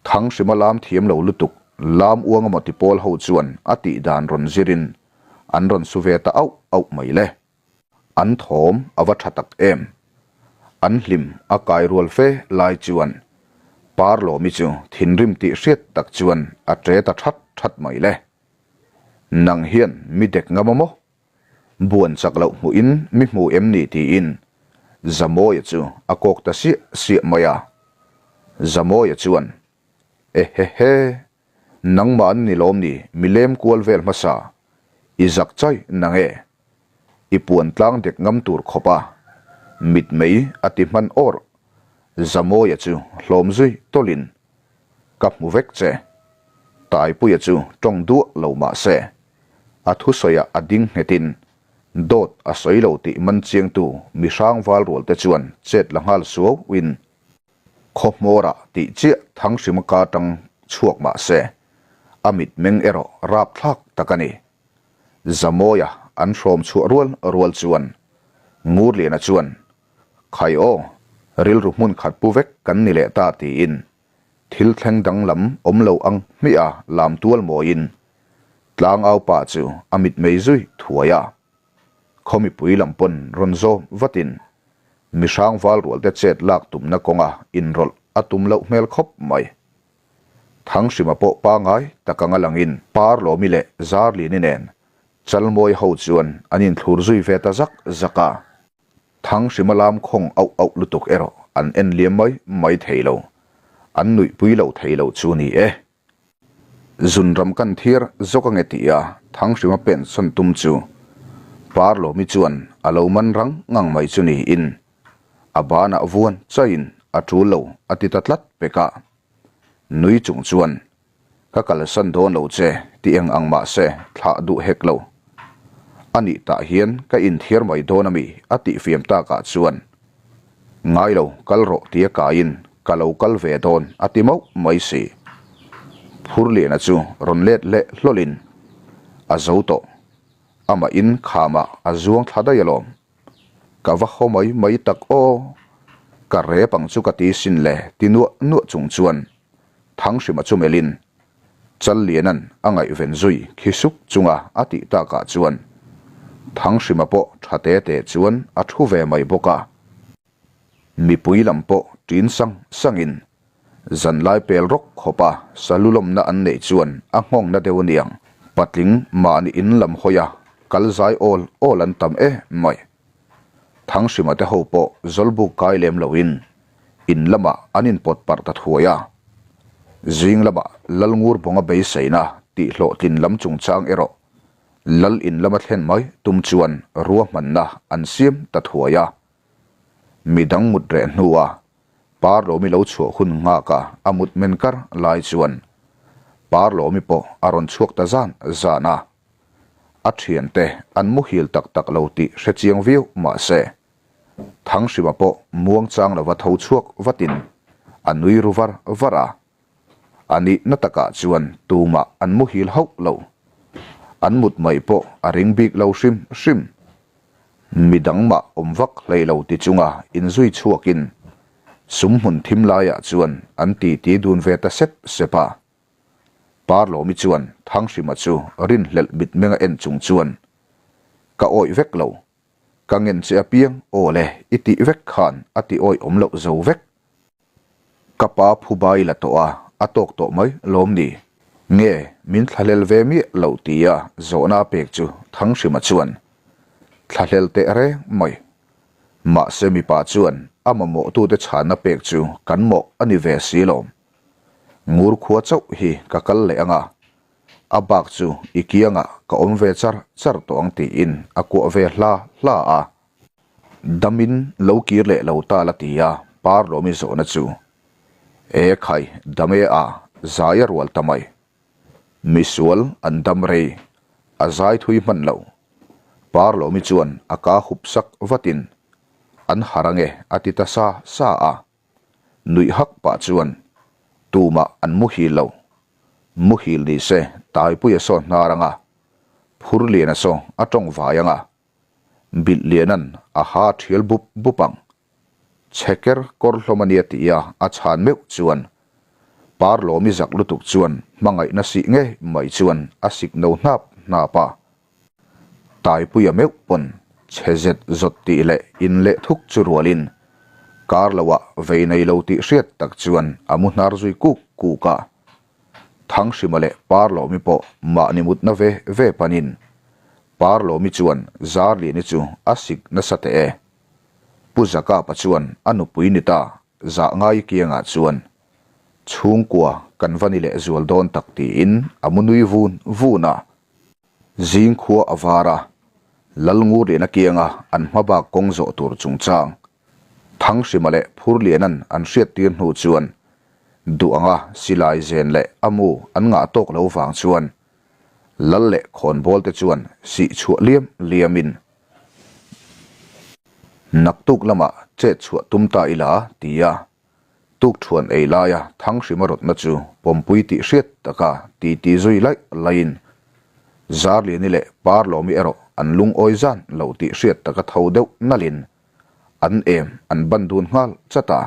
Thanghrima lam thiam lo lutuk, lam uang emaw ti pawl ho chuan a tih dan rawn zirin an rawn su ve ta auh auh mai le. An thawm a va tha tak em. An hlim a kai rual fe lai chuan Parlawmi chu thinrim tih hriat tak chuan a tre ta that that mai le. Nang hian mi dek ngam a maw? Buan chak loh hmuhin mi hmu em ni tiin Zamawia chu a kawk ta siah siah mai a. Zamawia chuan, Ehehe, nangmah an ni lawm ni mi lem kual vel hmasa, i zak chai nang e. I puan tlang dek ngam tur khawp a, mitmei a ti hman awrh. Zamawia chu hlawm zui tawlhin, Ka hmu vek che. Taipuia chu tawng duah lo mah se, a thusawiah a ding nghetin dawt a sawi lo tih man chiangtu mi hrang val rualte chuan chet la nghal suauin khaw hmawrah tih chiah Thanghrima ka tang chhuak mah se, a mitmeng erawh rapthlak tak a ni. Zamawia an hrawm chhuah rual rual chuan Ngurliana chuan, Khai aw, rilru hmun khat pu vek kan ni leh ta tiin Thil thleng danglam awm lo ang hmiah a lam tual mawiin tlangau pa chu a mitmei zui thuai a. Khaw mipui lam pawn rawn zawm vatin mihrang val rualte chet lak tumna kawnga inrawlh a tum loh hmel khawp mai. Thanghrima pawh pangai tak anga langin Parlawmi leh Zarlini nen Chalmawi ho chuan an inthlur zui ve ta zak zak a. Thanghrima lam khawng auh auh lutuk erawh an en liam mai mai thei lo. An nuihpui lo thei lo chu ni e. Zunram kan thir zawk ange tih a Thanghrima pen sawn tum chu Parlawmi chuan a lo man rang ngang mai chu niin a banah vuan chaiin a. a ṭul lo a ti ta tlat pek a. Nui chung chuan, Ka kalsan dawn lo che ti eng ang mahse thlah duh hek lo. A nih tah hian ka inthiar mai dawn a mi a tih fiam takah chuan, Ngai lo, kal rawh tia kaiin ka lo kal ve dawn a ti mauh mai si. Phurliana chu rawn let leh hlawlin a zo tawh. Amah in khamah a zuang thla daih alawm. Ka va haw mai mai tak aw. Ka rep ang chu ka ti sin le ti nuah nuah chung chuan Thanghrima chu melhin Challiana'n a ngaihven zui khi suk chunga a tih takah chuan Thanghrima pawh tha te te chuan a thu ve mai bawk a. Mipui lam pawh ṭin sang sangin zanlai pel rawk khawpa salu lawmna an neih chuan a nghawngna deuh aniang patling mahni in lam hawi a kal zai awl awl an tam em mai. Thanghrima te ho pawh zawlbuk kai lem loin in lamah an inpawt parh ta thuai a. Zing lamah Lalngur bawnga beiseina tih hlawhtlin lam chungchang erawh Lal in lama thlen mai tum chuan ruahmanna an siam ta thuai a. Midang mut reh hnua Parlawmi lo chhuah hun nghak a a mut men kar lai chuan Parlawmi pawh a rawn chhuak ta zan zan a. A thiante an muhil tak tak lo tih hre chiang viau mah se Thanghrima pawh muangchang lova tho chhuak vatin a nui ru var var a. A nihna takah chuan tumah an muhil hauh lo. An mut mai pawh a ring bik lo hrim hrim. Midang mah awm vak hlei lo ti chunga inzui chhuakin sum hmun thim laiah chuan an titi dun ve ta sep sep a. Parlawmi chuan Thanghrima chu rinhlelh mitmenga en chung chuan, Ka awih vek lo. Ka ngen che apiang aw le i tih vek khan a ti awih awm loh zo vek. Ka pa phubai la tawh a, a tawk tawh mai lawm ni? Nge min thlahlel ve miah lo tia zawhna a pek chu Thanghrima chuan thlahlel teh reng mai. Mahse mipa chuan a mamawhtute chhanna pek chu kan mawh a ni ve si lawm. Ngur khua chauh hi ka kal leh ang a, a bak chu i kiangah ka awm ve char char tawh ang tiin a kuah ve hla hla a. Damin lo kir leh lo ta la ti a, Parlawmi zawhna chu, E khai, dam e a, zai a rual ta mai. Misual an dam rei, a zai thui hman lo. Parlawmi chuan a ka hup sak vatin, An har ange a ti ta sa sa a. Nuih hak pah chuan, Tumah an muhil lo. Muhil ni se Taipuia saw hnar anga, Phurliana saw a tawng vai anga, Bilh Lianan a ha thial bup bup ang. Chheker kawr hlawm a nia tia a chhan meuh chuan Parlawmi zak lutuk chuan hmangaihna sih ngei mai chuan a sik no hnap hnap a. Taipuia meuh pawn chhe zet zawt tih leh in leh thuk chu rualin kar loah vei nei lo tih hriat tak chuan a mu hnar zui kuk kuk a. Thanghrima leh Parlawmi pawh mahni mutna ve ve panin Parlawmi chuan Zarliani chu a sik nasa teh e. Pu Zakapa chuan a nupui ni ta zah ngai kiangah chuan chhungkua kan va ni leh zual dawn tak tiin a mu nui vun vun a. Zing khua a var a, Lalngurliana kianga an hmabak kawng zawh tur chungchang Thanghrima leh Phurliana'n an hriattir hnu chuan duh anga silai zen leh a mu an ngah tawk lo vang chuan Lal leh khawnbawl te chuan sih chhuah liam liamin naktuk lamah chet chhuah tum ta ila tia Tukthuan ei laia Thanghrima rawtna chu pawmpui tih hriat taka titi zui laih laiin Zarliani leh Parlawmi erawh an lungawi zan lo tih hriat taka tho deuh nalhin an em an ban dun nghal chat a.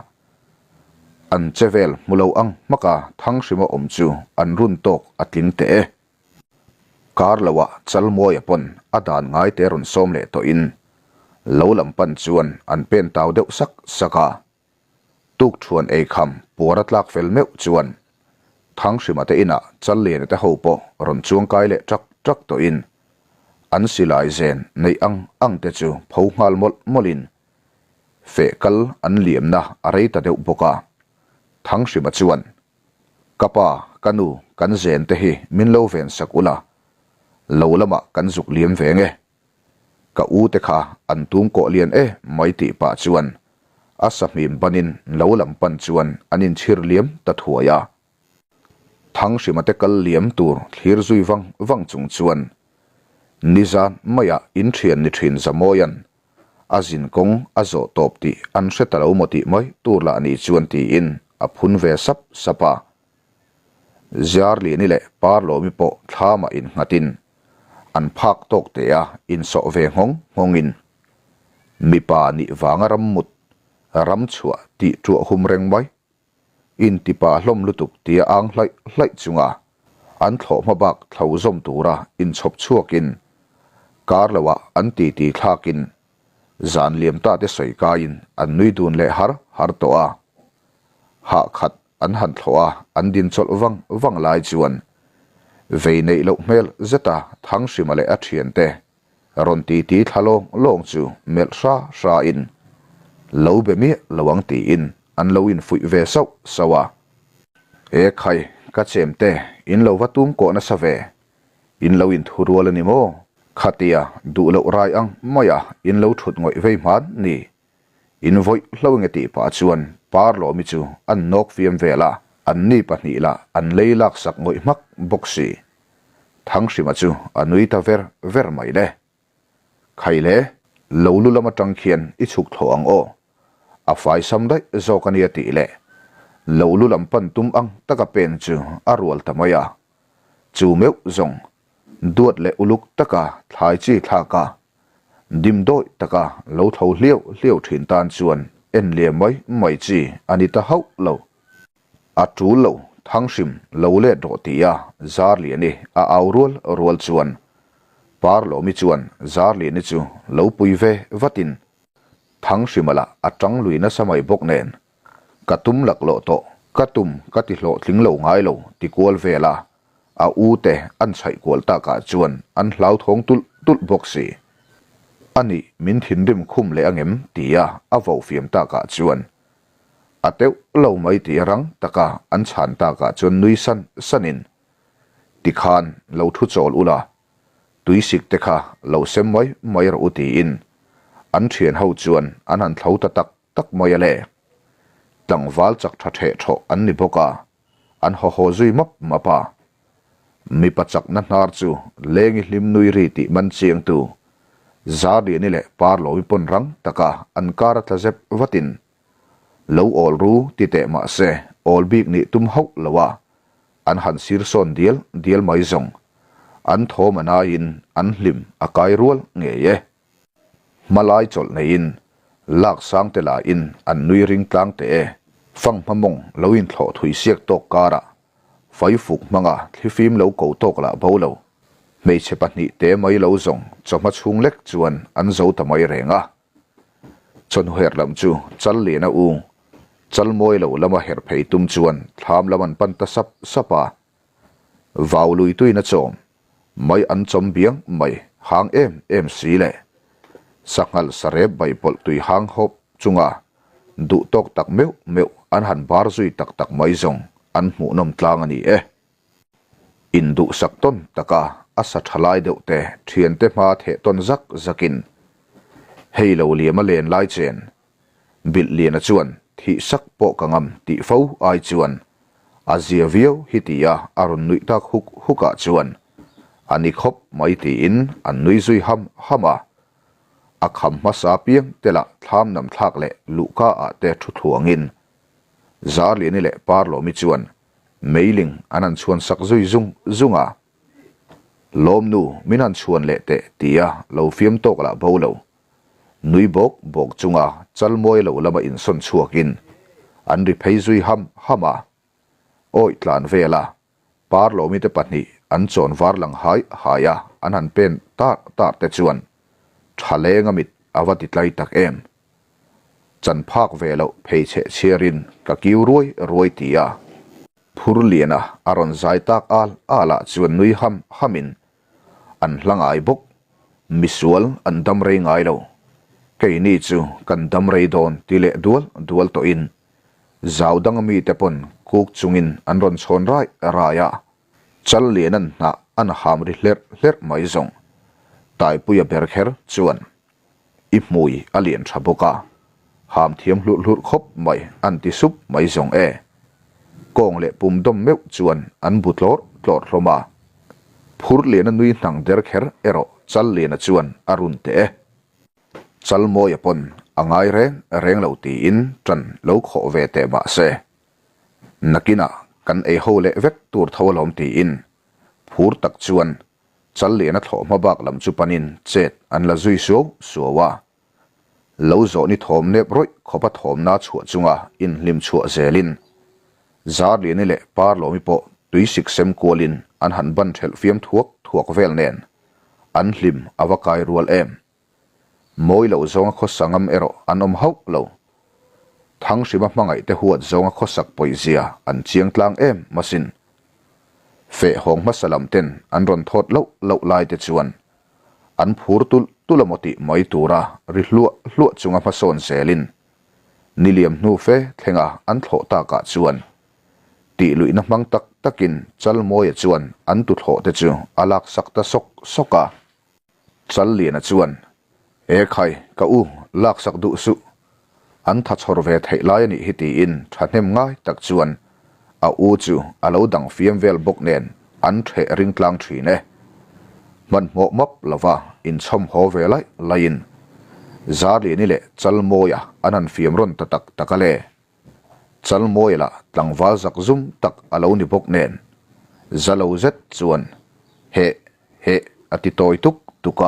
An che vel hmu lo ang hmaka Thanghrima awm chu an run tawk a tling teh e. Kar loah Chalmawia pawn a dan ngai te rawn sawm leh tawhin lo lam pan chuan an pen tau deuh sak sak a. Tukthuan ei kham puar a tlak fel meuh chuan Thanghrima te inah Challiana te ho pawh rawn chuangkai leh ṭak ṭak tawhin an silai zen neih ang ang te chu pho nghal mawlh mawlhin feh kal an liamna a rei ta deuh bawk a. Thanghrima chuan, Ka pa, ka nu, kan zen te hi min lo ven sak ula, lo lamah kan zuk liam ve nge. Ka u te kha an tum kawh lian e mai tih pah chuan. A sahmim banin lo lam pan chuan an inchhir liam ta thuai a. Thanghrima te kal liam tur thlir zui vang vang chung chuan nizan maiah inthian ni thin Zamawia'n a zin kawng a zawh tawp tih an hre ta lo maw tih mai tur lah ni chuan tiin a phun ve sap sap a. Ziarliani leh Parlawmi pawh thlamah innghatin an phak tawk teh a insawh ve nghawng nghawngin mipa nih vanga rammut ram chhuah tih ṭuah hum reng mai Intipa hlawm lutuk tia ang hlaih hlaih chunga an thlawh hma bak thlo zawm tura inchhawp chhuakin kar loah an titi thlakin zan liam ta te sawi kaiin an nui dun leh har har tawh a. Hah khat an han thlawh a, an din chawlh vang vang lai chuan vei neih loh hmel zeta Thanghrima leh a thiante Rawn titi thla lawng lawng chu melh hra hra in lo be miah lo ang tiin an lo infuih ve sauh sauh a. E khai, ka chem te, in lo va tum kawh nasa ve. In lo inthu rual a ni maw? Khatia duh loh rai ang maia in lo thut ngawih vei hman ni. In vawih hlo nge tih pah chuan Parlawmi chu an nawk fiam vel a, an ni pahnih lah an lei laksak ngawih hmak bawk si. Thanghrima chu a nui ta ver ver mai le. Khai le, lo lu lam atang khian i chhuk thlawh ang aw. A fai sam daih zawk a nia tih leh lo lu lam pan tum ang taka pen chu a rual ta mai a. Chu meuh zawng, duat leh uluk taka thlai chi thlak a, dim dawih taka lo tho hliau hliau thin tan chuan en liam mai mai chi a ni ta hauh lo. A tul lo, Thanghrim lo let rawh ti a Zarliani a au rual rual chuan Parlawmi chuan Zarliani chu lo pui ve vatin Thanghrima lah a tang lui nasa mai bawk nen ka tum laklawh tawh, ka tum ka ti hlawhtling lo ngai lo ti kual vel a, a u te an chhaih kual takah chuan an hlauthawng tulh tulh bawk si. Anih min thinrim khum leh angem tia a vo fiam takah chuan A teuh lo mai tih rang taka an chhan takah chuan nui san sanin, Tikhan lo thu chawl ula, tuisik te kha lo sem mai mai rawh u tiin an thian ho chuan an han thlo ta tak tak mai a le. Tlangval chak tha theh thawh an ni bawk a, an haw haw zui map map a. Mipa chakna hnar chu lengi hlim nui ri tih man chiangtu Zarliani leh Parlomi pawn rang taka an kar a tla zep vatin lo awl ru ti teh mah se awl bik nih tum hauh lo a, an han sir sawn dial dial mai zawng. An thawm a naiin an hlim a kai rual ngei e. Hmalai chawlh neiin lak sang te lahin an nui ring tlang teh e. Fanghma mawng lo inthlawh thui siak tawk karah Faifuk hmanga thlifim lo ko tawk lah bo lo. Hmeichhe pahnih te mai lo zawng chawhma chhung lek chuan an zo ta mai reng a. Chawhnu her lam chu chal lian a u. Chal mawi lo lama her phei tum chuan thlam lam an pan ta sap sap a. Vau lui tuin a chawm mai an chawm biang mai hang em em si le. Sanghal sarep bai pawlh tui hang hawp chunga duh tawk tak meuh meuh an han bar zui tak tak mai zawng an hmuhnawm tlang a ni e. Induhsak tawn taka a sa tha lai deuh te thiante hma theh tawn zak zakin hei lo liam a len lai chen Bilh Liana chuan thih sak pawh ka ngam tih fo ai chuan a zia viau hi tia a rawn nuih tak huk huk ah chuan a ni khawp mai tiin an nui zui ham ham a. A kham hmasa piang te lah thlam nam thlak leh luhka ah te thu thluangin Zarliani leh Parlawmi chuan meiling an han chhuan sak zui zung zung a. Lawmnu min han chhuan leh teh tia lo fiam tawk lah bo lo. Nui bawk bawk chunga chal mawi lo lama insawn chhuakin an ri phei zui ham ham a. Awi tlan vela Parlawmi te pahnih an chawn var lang hai hai a an han pen tar tar te chuan tha lenga mit a va ti tlai tak em. Chan phak ve loh pheichheh chhiarin ka kiu ruai ruai ti a. Phurliana a rawn zai tak al al ah chuan nui ham hamin An hla ngai bawk. Misual an dam rei ngai lo. Keini chu kan dam rei dawn ti leh dual dual tawhin zau danga mite pawn kuk chungin an rawn chhawn rai rai a. Chal lian an hnah an ham ri hlerh hlerh mai zawng. Taipuia ber kher chuan i hmui a lian tha bawk a. Ham thiam hlurh hlurh khawp mai an ti sup mai zawng e. Kawng leh pum dawm meuh chuan an bu tlawrh tlawrh hlawm a. Phurliana nui hnang der kher erawh Challiana chuan a run teh e. Chalmawia pawn a ngai reng reng lo tiin ṭan lo khawh ve teh mah se. Nakinah kan ei ho leh vek tur tho alawm tiin phur tak chuan Challiana thlawh hma bak lam chu panin chet an la zui suau suau a. Lo zawh ni thawm nep rawih khawpa thawmna chhuah chunga inhlim chhuah zelin Zarliani leh Parlawmi pawh tuisik sem kualin an han ban thelh fiam thuak thuak vel nen an hlim a va kai rual em. Mawi lo zawnga khawsa ngam erawh an awm hauh lo. Thanghrima hmangaihte huat zawnga khawsak pawihzia an chiang tlang em masin. Feh hawng hmasa lam ten an rawn thawt loh loh lai te chuan an phur tulh tulh amaw tih mai tura ri hluah hluah chunga hmasawn zelin niliam hnu fe thlenga an thlawh takah chuan tih luihna hmang tak takin Chalmawia chuan an tuthlawh te chu a laksak ta sawk sawk a. Challiana chuan, E khai, ka u, laksak duh suh. An tha chhawr ve theih lai a nih hi tiin thahnem ngai tak chuan a u chu a lo dang fiam vel bawk nen an ṭheh ring tlang ṭhin e. Hmanhmawh map lova inchhawm haw ve laih laihin Zarliani leh Chalmawia an han fiam rawn ta tak tak a le. Chalmawia lah tlangval zak zum tak a lo ni bawk nen za lo zet chuan heh heh a ti tawi tuk tuk a.